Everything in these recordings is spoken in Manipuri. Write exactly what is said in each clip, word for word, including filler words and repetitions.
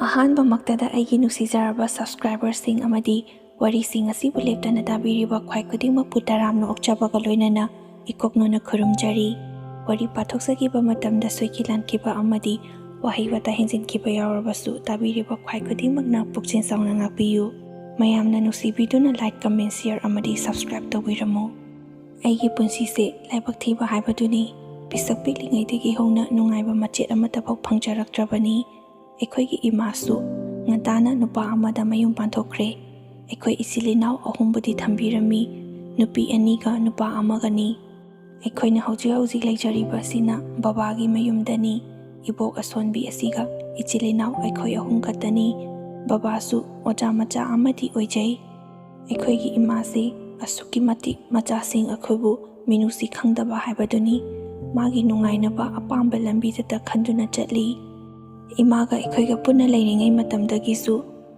ꯑꯍꯥꯟꯕꯃꯛꯇꯗ ꯑꯩꯒꯤ ꯅꯨꯡꯁꯤꯖꯔꯕ subscriberꯁꯤꯡ ꯑꯃꯗꯤ ꯋꯥꯔꯤꯁꯤꯡ ꯑꯁꯤꯕꯨ ꯂꯦꯞꯇꯅ ꯇꯥꯕꯤꯔꯤꯕ ꯈ꯭ꯋꯥꯏ ꯈꯨꯗꯤꯡꯃꯛꯄꯨ ꯇꯔꯥꯝꯅ ꯑꯣꯛꯆꯕꯒ ꯂꯣꯏꯅꯅ ꯏꯀꯣꯛꯅꯣꯅ ꯈꯨꯔꯨꯝꯖꯔꯤ꯫ ꯋꯥꯔꯤ ꯄꯥꯊꯣꯛꯆꯈꯤꯕ ꯃꯇꯝꯗ ꯁꯣꯏꯈꯤ ꯂꯥꯟꯈꯤꯕ ꯑꯃꯗꯤ ꯋꯥꯍꯩ ꯋꯥꯇꯥ ꯍꯦꯟꯖꯤꯟꯈꯤꯕ ꯌꯥꯎꯔꯕꯁꯨ ꯇꯥꯕꯤꯔꯤꯕ ꯈ꯭ꯋꯥꯏ ꯈꯨꯗꯤꯡꯃꯛꯅ ꯄꯨꯛꯆꯦꯜ ꯆꯥꯎꯅ ꯉꯥꯛꯄꯤꯌꯨ꯫ ꯃꯌꯥꯝꯅ ꯅꯨꯡꯁꯤꯕꯤꯗꯨꯅ like, comment, share ꯑꯃꯗꯤ subscribe ꯇꯧꯕꯤꯔꯝꯃꯨ꯫ ꯑꯩꯒꯤ ꯄꯨꯟꯁꯤꯁꯦ ꯂꯥꯏꯕꯛ ꯊꯤꯕ ꯍꯥꯏꯕꯗꯨꯅꯤ꯫ ꯄꯤꯁꯛ ꯄꯤꯛꯂꯤꯉꯩꯗꯒꯤ ꯍꯧꯅ ꯅꯨꯡꯉꯥꯏꯕ ꯃꯆꯦꯠ ꯑꯃꯠꯇꯐꯥꯎ ꯐꯪꯖꯔꯛꯇ꯭ꯔꯕꯅꯤ꯫ ꯑꯩꯈꯣꯏꯒꯤ ꯏꯃꯥꯁꯨ ꯉꯟꯇꯥꯅ ꯅꯨꯄꯥ ꯑꯃꯗ ꯃꯌꯨꯝ ꯄꯥꯟꯊꯣꯛꯈ꯭ꯔꯦ꯫ ꯑꯩꯈꯣꯏ ꯏꯆꯤꯜ ꯏꯅꯥꯎ ꯑꯍꯨꯝꯕꯨꯗꯤ ꯊꯝꯕꯤꯔꯝꯃꯤ, ꯅꯨꯄꯤ ꯑꯅꯤꯒ ꯅꯨꯄꯥ ꯑꯃꯒꯅꯤ꯫ ꯑꯩꯈꯣꯏꯅ ꯍꯧꯖꯤꯛ ꯍꯧꯖꯤꯛ ꯂꯩꯖꯔꯤꯕ ꯑꯁꯤꯅ ꯕꯕꯥꯒꯤ ꯃꯌꯨꯝꯗꯅꯤ꯫ ꯏꯕꯣꯛ ꯑꯁꯣꯟꯕꯤ ꯑꯁꯤꯒ ꯏꯆꯤꯜ ꯏꯅꯥꯎ ꯑꯩꯈꯣꯏ ꯑꯍꯨꯝ ꯈꯛꯇꯅꯤ꯫ ꯕꯕꯥꯁꯨ ꯑꯣꯖꯥ ꯃꯆꯥ ꯑꯃꯗꯤ ꯑꯣꯏꯖꯩ꯫ ꯑꯩꯈꯣꯏꯒꯤ ꯏꯃꯥꯁꯤ ꯑꯁꯨꯛꯀꯤ ꯃꯇꯤꯛ ꯃꯆꯥꯁꯤꯡ ꯑꯩꯈꯣꯏꯕꯨ ꯃꯤꯅꯨꯡꯁꯤ ꯈꯪꯗꯕ ꯍꯥꯏꯕꯗꯨꯅꯤ꯫ ꯃꯥꯒꯤ ꯅꯨꯡꯉꯥꯏꯅꯕ ꯑꯄꯥꯝꯕ ꯂꯝꯕꯤꯗꯇ ꯈꯟꯗꯨꯅ ꯆꯠꯂꯤ꯫ ꯏꯃꯥꯒ ꯑꯩꯈꯣꯏꯒ ꯄꯨꯟꯅ ꯂꯩꯔꯤꯉꯩ ꯃꯇꯝꯗꯒꯤꯁꯨ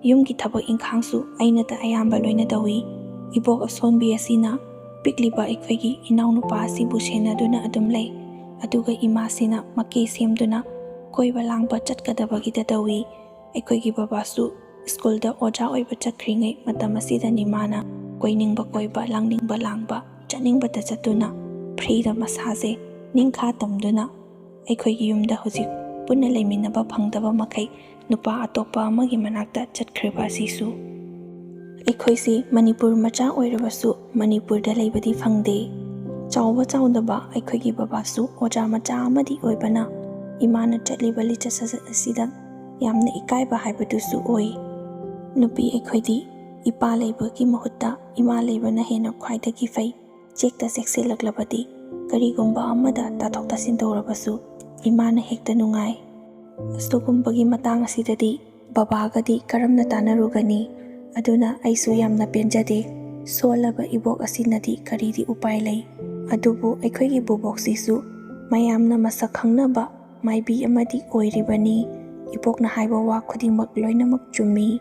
ꯌꯨꯝꯒꯤ ꯊꯕꯛ ꯏꯪꯈꯥꯡꯁꯨ ꯑꯩꯅꯇ ꯑꯌꯥꯝꯕ ꯂꯣꯏꯅ ꯇꯧꯏ꯫ ꯏꯕꯣꯛ ꯑꯁꯣꯟꯕꯤ ꯑꯁꯤꯅ ꯄꯤꯛꯂꯤꯕ ꯑꯩꯈꯣꯏꯒꯤ ꯏꯅꯥꯎꯅꯨꯄꯥ ꯑꯁꯤꯕꯨ ꯁꯦꯟꯅꯗꯨꯅ ꯑꯗꯨꯝ ꯂꯩ꯫ ꯑꯗꯨꯒ ꯏꯃꯥꯁꯤꯅ ꯃꯀꯦ ꯁꯦꯝꯗꯨꯅ ꯀꯣꯏꯕ ꯂꯥꯡꯕ ꯆꯠꯀꯗꯕꯒꯤꯗ ꯇꯧꯏ꯫ ꯑꯩꯈꯣꯏꯒꯤ ꯕꯕꯥꯁꯨ ꯁ꯭ꯀꯨꯜꯗ ꯑꯣꯖꯥ ꯑꯣꯏꯕ ꯆꯠꯈ꯭ꯔꯤꯉꯩ ꯃꯇꯝ ꯑꯁꯤꯗꯅꯤ ꯃꯥꯅ ꯀꯣꯏꯅꯤꯡꯕ ꯀꯣꯏꯕ, ꯂꯥꯡꯅꯤꯡꯕ ꯂꯥꯡꯕ, ꯆꯠꯅꯤꯡꯕꯗ ꯆꯠꯇꯨꯅ, freeꯗ ꯃꯁꯥꯁꯦ ꯅꯤꯡꯈꯥ ꯇꯝꯗꯨꯅ ꯑꯩꯈꯣꯏꯒꯤ ꯌꯨꯝꯗ ꯍꯧꯖꯤꯛ ꯄꯨꯟꯅ ꯂꯩꯃꯤꯟꯅꯕ ꯐꯪꯗꯕ ꯃꯈꯩ ꯅꯨꯄꯥ ꯑꯇꯣꯞꯄ ꯑꯃꯒꯤ ꯃꯅꯥꯛꯇ ꯆꯠꯈ꯭ꯔꯤꯕ ꯑꯁꯤꯁꯨ꯫ ꯑꯩꯈꯣꯏꯁꯤ ꯃꯅꯤꯄꯨꯔ ꯃꯆꯥ ꯑꯣꯏꯔꯕꯁꯨ ꯃꯅꯤꯄꯨꯔꯗ ꯂꯩꯕꯗꯤ ꯐꯪꯗꯦ꯫ ꯆꯥꯎꯕ ꯆꯥꯎꯗꯕ ꯑꯩꯈꯣꯏꯒꯤ ꯕꯕꯥꯁꯨ ꯑꯣꯖꯥ ꯃꯆꯥ ꯑꯃꯗꯤ ꯑꯣꯏꯕꯅ ꯏꯃꯥꯅ ꯆꯠꯂꯤꯕ ꯂꯤꯆꯠ ꯁꯥꯖꯠ ꯑꯁꯤꯗ ꯌꯥꯝꯅ ꯏꯀꯥꯏꯕ ꯍꯥꯏꯕꯗꯨꯁꯨ ꯑꯣꯏ꯫ ꯅꯨꯄꯤ ꯑꯩꯈꯣꯏꯗꯤ ꯏꯄꯥ ꯂꯩꯕꯒꯤ ꯃꯍꯨꯠꯇ ꯏꯃꯥ ꯂꯩꯕꯅ ꯍꯦꯟꯅ ꯈ꯭ꯋꯥꯏꯗꯒꯤ ꯐꯩ꯫ ꯆꯦꯛꯇ ꯆꯦꯛꯁꯤꯜꯂꯛꯂꯕꯗꯤ ꯀꯔꯤꯒꯨꯝꯕ ꯑꯃꯗ ꯇꯥꯊꯣꯛ ꯇꯥꯁꯤꯟ ꯇꯧꯔꯕꯁꯨ ꯏꯃꯥꯅ ꯍꯦꯛꯇ ꯅꯨꯡꯉꯥꯏ꯫ ꯑꯁꯤꯒꯨꯝꯕꯒꯤ ꯃꯇꯥꯡ ꯑꯁꯤꯗꯗꯤ ꯕꯕꯥꯒꯗꯤ ꯀꯔꯝꯅ ꯇꯥꯟꯅꯔꯨꯒꯅꯤ? ꯑꯗꯨꯅ ꯑꯩꯁꯨ ꯌꯥꯝꯅ ꯄꯦꯟꯖꯗꯦ꯫ ꯁꯣꯜꯂꯕ ꯏꯕꯣꯛ ꯑꯁꯤꯅꯗꯤ ꯀꯔꯤꯗꯤ ꯎꯄꯥꯏ ꯂꯩ? ꯑꯗꯨꯕꯨ ꯑꯩꯈꯣꯏꯒꯤ ꯕꯣꯕꯣꯛꯁꯤꯁꯨ ꯃꯌꯥꯝꯅ ꯃꯁꯛ ꯈꯪꯅꯕ ꯃꯥꯏꯕꯤ ꯑꯃꯗꯤ ꯑꯣꯏꯔꯤꯕꯅꯤ꯫ ꯏꯕꯣꯛꯅ ꯍꯥꯏꯕ ꯋꯥ ꯈꯨꯗꯤꯡꯃꯛ ꯂꯣꯏꯅꯃꯛ ꯆꯨꯝꯃꯤ꯫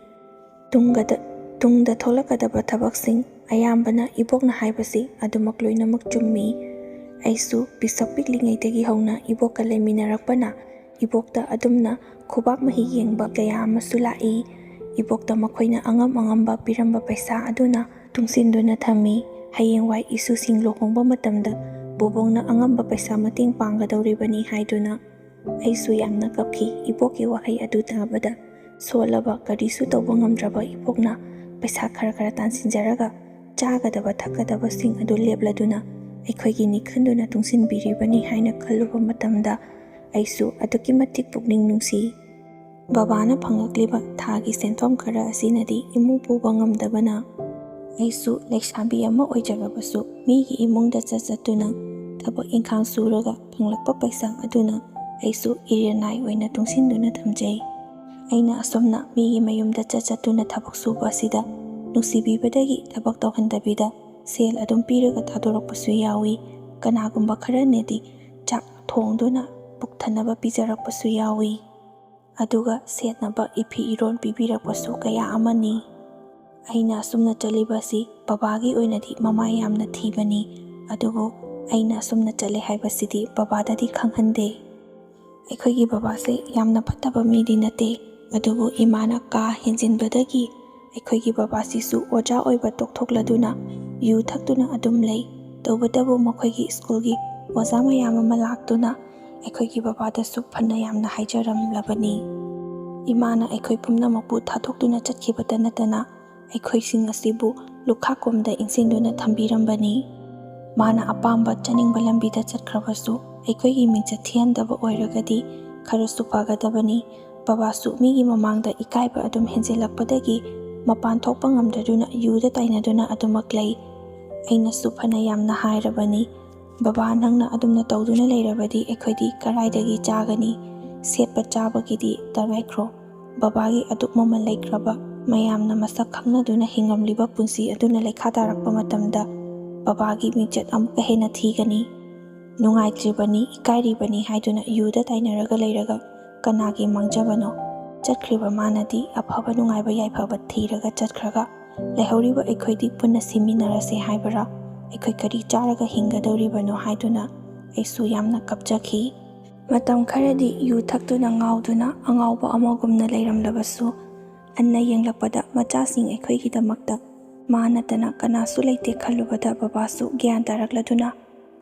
ꯇꯨꯡꯒꯗ-, ꯇꯨꯡꯗ ꯊꯣꯛꯂꯛꯀꯗꯕ ꯊꯕꯛꯁꯤꯡ ꯑꯌꯥꯝꯕꯅ ꯏꯕꯣꯛꯅ ꯍꯥꯏꯕꯁꯤ ꯑꯗꯨꯃꯛ ꯂꯣꯏꯅꯃꯛ ꯆꯨꯝꯃꯤ꯫ ꯑꯩꯁꯨ ꯄꯤꯁꯛ ꯄꯤꯛꯂꯤꯉꯩꯗꯒꯤ ꯍꯧꯅ ꯏꯕꯣꯛꯀ ꯂꯩꯃꯤꯟꯅꯔꯛꯄꯅ ꯏꯕꯣꯛꯇ ꯑꯗꯨꯝꯅ ꯈꯨꯕꯥꯛ ꯃꯍꯤ ꯌꯦꯡꯕ ꯀꯌꯥ ꯑꯃꯁꯨ ꯂꯥꯛꯏ꯫ ꯏꯕꯣꯛꯇ ꯃꯈꯣꯏꯅ ꯑꯉꯝ ꯑꯉꯝꯕ ꯄꯤꯔꯝꯕ ꯄꯩꯁꯥ ꯑꯗꯨꯅ ꯇꯨꯡꯁꯤꯟꯗꯨꯅ ꯊꯝꯃꯤ꯫ ꯍꯌꯦꯡꯋꯥꯏ ꯏꯁꯨꯁꯤꯡ ꯂꯨꯍꯣꯡꯕ ꯃꯇꯝꯗ ꯕꯣꯕꯣꯛꯅ ꯑꯉꯝꯕ ꯄꯩꯁꯥ ꯃꯇꯦꯡ ꯄꯥꯡꯒꯗꯧꯔꯤꯕꯅꯤ ꯍꯥꯏꯗꯨꯅ꯫ ꯑꯩꯁꯨ ꯌꯥꯝꯅ ꯀꯞꯈꯤ ꯏꯕꯣꯛꯀꯤ ꯋꯥꯍꯩ ꯑꯗꯨ ꯇꯥꯕꯗ꯫ ꯁꯣꯜꯂꯕ, ꯀꯔꯤꯁꯨ ꯇꯧꯕ ꯉꯝꯗ꯭ꯔꯕ ꯏꯕꯣꯛꯅ ꯄꯩꯁꯥ ꯈꯔ ꯈꯔ ꯇꯥꯟꯁꯤꯟꯖꯔꯒ ꯆꯥꯒꯗꯕ ꯊꯛꯀꯗꯕꯁꯤꯡ ꯑꯗꯨ ꯂꯦꯞꯂꯗꯨꯅ ꯑꯩꯈꯣꯏꯒꯤꯅꯤ ꯈꯟꯗꯨꯅ ꯇꯨꯡꯁꯤꯟꯕꯤꯔꯤꯕꯅꯤ ꯍꯥꯏꯅ ꯈꯜꯂꯨꯕ ꯃꯇꯝꯗ ꯑꯩꯁꯨ ꯑꯗꯨꯛꯀꯤ ꯃꯇꯤꯛ ꯄꯨꯛꯅꯤꯡ ꯅꯨꯡꯁꯤ꯫ ꯕꯕꯥꯅ ꯐꯪꯂꯛꯂꯤꯕ ꯊꯥꯒꯤ ꯁꯦꯟꯐꯝ ꯈꯔ ꯑꯁꯤꯅꯗꯤ ꯏꯃꯨꯡ ꯄꯨꯕ ꯉꯝꯗꯕꯅ ꯑꯩꯁꯨ ꯂꯩꯁꯥꯕꯤ ꯑꯃ ꯑꯣꯏꯖꯔꯕꯁꯨ ꯃꯤꯒꯤ ꯏꯃꯨꯡꯗ ꯆꯠ ꯆꯠꯇꯨꯅ ꯊꯕꯛ ꯏꯪꯈꯥꯡ ꯁꯨꯔꯒ ꯐꯪꯂꯛꯄ ꯄꯩꯁꯥ ꯑꯗꯨꯅ ꯑꯩꯁꯨ ꯏꯔꯦꯟ ꯅꯥꯏ ꯑꯣꯏꯅ ꯇꯨꯡꯁꯤꯟꯗꯨꯅ ꯊꯝꯖꯩ꯫ ꯑꯩꯅ ꯑꯁꯨꯝꯅ ꯃꯤꯒꯤ ꯃꯌꯨꯝꯗ ꯆꯠ ꯆꯠꯇꯨꯅ ꯊꯕꯛ ꯁꯨꯕ ꯑꯁꯤꯗ ꯅꯨꯡꯁꯤꯕꯤꯕꯗꯒꯤ ꯊꯕꯛ ꯇꯧꯍꯟꯗꯕꯤꯗ ꯁꯦꯜ ꯑꯗꯨꯝ ꯄꯤꯔꯒ ꯊꯥꯗꯣꯔꯛꯄꯁꯨ ꯌꯥꯎꯏ꯫ ꯀꯅꯥꯒꯨꯝꯕ ꯈꯔꯅꯗꯤ ꯆꯥꯛ ꯊꯣꯡꯗꯨꯅ ꯄꯨꯛ ꯊꯟꯅꯕ ꯄꯤꯖꯔꯛꯄꯁꯨ ꯌꯥꯎꯏ꯫ ꯑꯗꯨꯒ ꯁꯦꯠꯅꯕ ꯏꯐꯤ ꯏꯔꯣꯟ ꯄꯤꯕꯤꯔꯛꯄꯁꯨ ꯀꯌꯥ ꯑꯃꯅꯤ꯫ ꯑꯩꯅ ꯑꯁꯨꯝꯅ ꯆꯠꯂꯤꯕ ꯑꯁꯤ ꯕꯕꯥꯒꯤ ꯑꯣꯏꯅꯗꯤ ꯃꯃꯥꯏ ꯌꯥꯝꯅ ꯊꯤꯕꯅꯤ, ꯑꯗꯨꯕꯨ ꯑꯩꯅ ꯑꯁꯨꯝꯅ ꯆꯠꯂꯦ ꯍꯥꯏꯕꯁꯤꯗꯤ ꯕꯕꯥꯗꯗꯤ ꯈꯪꯍꯟꯗꯦ꯫ ꯑꯩꯈꯣꯏꯒꯤ ꯕꯕꯥꯁꯦ ꯌꯥꯝꯅ ꯐꯠꯇꯕ ꯃꯤꯗꯤ ꯅꯠꯇꯦ, ꯑꯗꯨꯕꯨ ꯏꯃꯥꯅ ꯀꯥ ꯍꯦꯟꯖꯤꯟꯕꯗꯒꯤ ꯑꯩꯈꯣꯏꯒꯤ ꯕꯕꯥꯁꯤꯁꯨ ꯑꯣꯖꯥ ꯑꯣꯏꯕ ꯇꯣꯛꯊꯣꯛꯂꯗꯨꯅ ꯌꯨ ꯊꯛꯇꯨꯅ ꯑꯗꯨꯝ ꯂꯩ꯫ ꯇꯧꯕꯇꯕꯨ ꯃꯈꯣꯏꯒꯤ ꯁ꯭ꯀꯨꯜꯒꯤ ꯑꯣꯖꯥ ꯃꯌꯥꯝ ꯑꯃ ꯂꯥꯛꯇꯨꯅ ꯑꯩꯈꯣꯏꯒꯤ ꯕꯕꯥꯗꯁꯨ ꯐꯅ ꯌꯥꯝꯅ ꯍꯥꯏꯖꯔꯝꯂꯕꯅꯤ꯫ ꯏꯃꯥꯅ ꯑꯩꯈꯣꯏ ꯄꯨꯝꯅꯃꯛꯄꯨ ꯊꯥꯗꯣꯛꯇꯨꯅ ꯆꯠꯈꯤꯕꯇ ꯅꯠꯇꯅ ꯑꯩꯈꯣꯏꯁꯤꯡ ꯑꯁꯤꯕꯨ ꯂꯨꯈꯥꯛꯀꯨꯝꯗ ꯏꯟꯁꯤꯟꯗꯨꯅ ꯊꯝꯕꯤꯔꯝꯕꯅꯤ꯫ ꯃꯥꯅ ꯑꯄꯥꯝꯕ ꯆꯠꯅꯤꯡꯕ ꯂꯝꯕꯤꯗ ꯆꯠꯈ꯭ꯔꯕꯁꯨ ꯑꯩꯈꯣꯏꯒꯤ ꯃꯤꯡꯆꯠ ꯊꯤꯍꯟꯗꯕ ꯑꯣꯏꯔꯒꯗꯤ ꯈꯔꯁꯨ ꯐꯒꯗꯕꯅꯤ꯫ ꯕꯕꯥꯁꯨ ꯃꯤꯒꯤ ꯃꯃꯥꯡꯗ ꯏꯀꯥꯏꯕ ꯑꯗꯨꯝ ꯍꯦꯟꯖꯤꯜꯂꯛꯄꯗꯒꯤ ꯃꯄꯥꯟ ꯊꯣꯛꯄ ꯉꯝꯗꯗꯨꯅ ꯌꯨꯗ ꯇꯥꯏꯅꯗꯨꯅ ꯑꯗꯨꯃꯛ ꯂꯩ꯫ ꯑꯩꯅꯁꯨ ꯐꯅ ꯌꯥꯝꯅ ꯍꯥꯏꯔꯕꯅꯤ, "ꯕꯕꯥ, ꯅꯪꯅ ꯑꯗꯨꯝꯅ ꯇꯧꯗꯨꯅ ꯂꯩꯔꯕꯗꯤ ꯑꯩꯈꯣꯏꯗꯤ ꯀꯔꯥꯏꯗꯒꯤ ꯆꯥꯒꯅꯤ? ꯁꯦꯠꯄ ꯆꯥꯕꯒꯤꯗꯤ ꯇꯉꯥꯏꯈ꯭ꯔꯣ꯫ ꯕꯕꯥꯒꯤ ꯑꯗꯨꯛ ꯃꯃꯜ ꯂꯩꯈ꯭ꯔꯕ, ꯃꯌꯥꯝꯅ ꯃꯁꯛ ꯈꯪꯅꯗꯨꯅ ꯍꯤꯡꯂꯝꯂꯤꯕ ꯄꯨꯟꯁꯤ ꯑꯗꯨꯅ ꯂꯩꯈꯥ ꯇꯥꯔꯛꯄ ꯃꯇꯝꯗ ꯕꯕꯥꯒꯤ ꯃꯤꯡꯆꯠ ꯑꯃꯨꯛꯀ ꯍꯦꯟꯅ ꯊꯤꯒꯅꯤ꯫ ꯅꯨꯡꯉꯥꯏꯇ꯭ꯔꯤꯕꯅꯤ, ꯏꯀꯥꯏꯔꯤꯕꯅꯤ ꯍꯥꯏꯗꯨꯅ ꯌꯨꯗ ꯇꯥꯏꯅꯔꯒ ꯂꯩꯔꯒ ꯀꯅꯥꯒꯤ ꯃꯥꯡꯖꯕꯅꯣ? ꯆꯠꯈ꯭ꯔꯤꯕ ꯃꯥꯅꯗꯤ ꯑꯐꯕ ꯅꯨꯡꯉꯥꯏꯕ ꯌꯥꯏꯐꯕ ꯊꯤꯔꯒ ꯆꯠꯈ꯭ꯔꯒ ꯂꯩꯍꯧꯔꯤꯕ ꯑꯩꯈꯣꯏꯗꯤ ꯄꯨꯟꯅ ꯁꯤꯃꯤꯟꯅꯔꯁꯦ ꯍꯥꯏꯕꯔꯥ? ꯑꯩꯈꯣꯏ ꯀꯔꯤ ꯆꯥꯔꯒ ꯍꯤꯡꯒꯗꯧꯔꯤꯕꯅꯣ?" ꯍꯥꯏꯗꯨꯅ ꯑꯩꯁꯨ ꯌꯥꯝꯅ ꯀꯞꯆꯈꯤ꯫ ꯃꯇꯝ ꯈꯔꯗꯤ ꯌꯨ ꯊꯛꯇꯨꯅ ꯉꯥꯎꯗꯨꯅ ꯑꯉꯥꯎꯕ ꯑꯃꯒꯨꯝꯅ ꯂꯩꯔꯝꯂꯕꯁꯨ, ꯑꯟꯅ ꯌꯦꯡꯂꯛꯄꯗ ꯃꯆꯥꯁꯤꯡ ꯑꯩꯈꯣꯏꯒꯤꯗꯃꯛꯇ ꯃꯥ ꯅꯠꯇꯅ ꯀꯅꯥꯁꯨ ꯂꯩꯇꯦ ꯈꯜꯂꯨꯕꯗ ꯕꯕꯥꯁꯨ ꯒ꯭ꯌꯥꯟ ꯇꯥꯔꯛꯂꯗꯨꯅ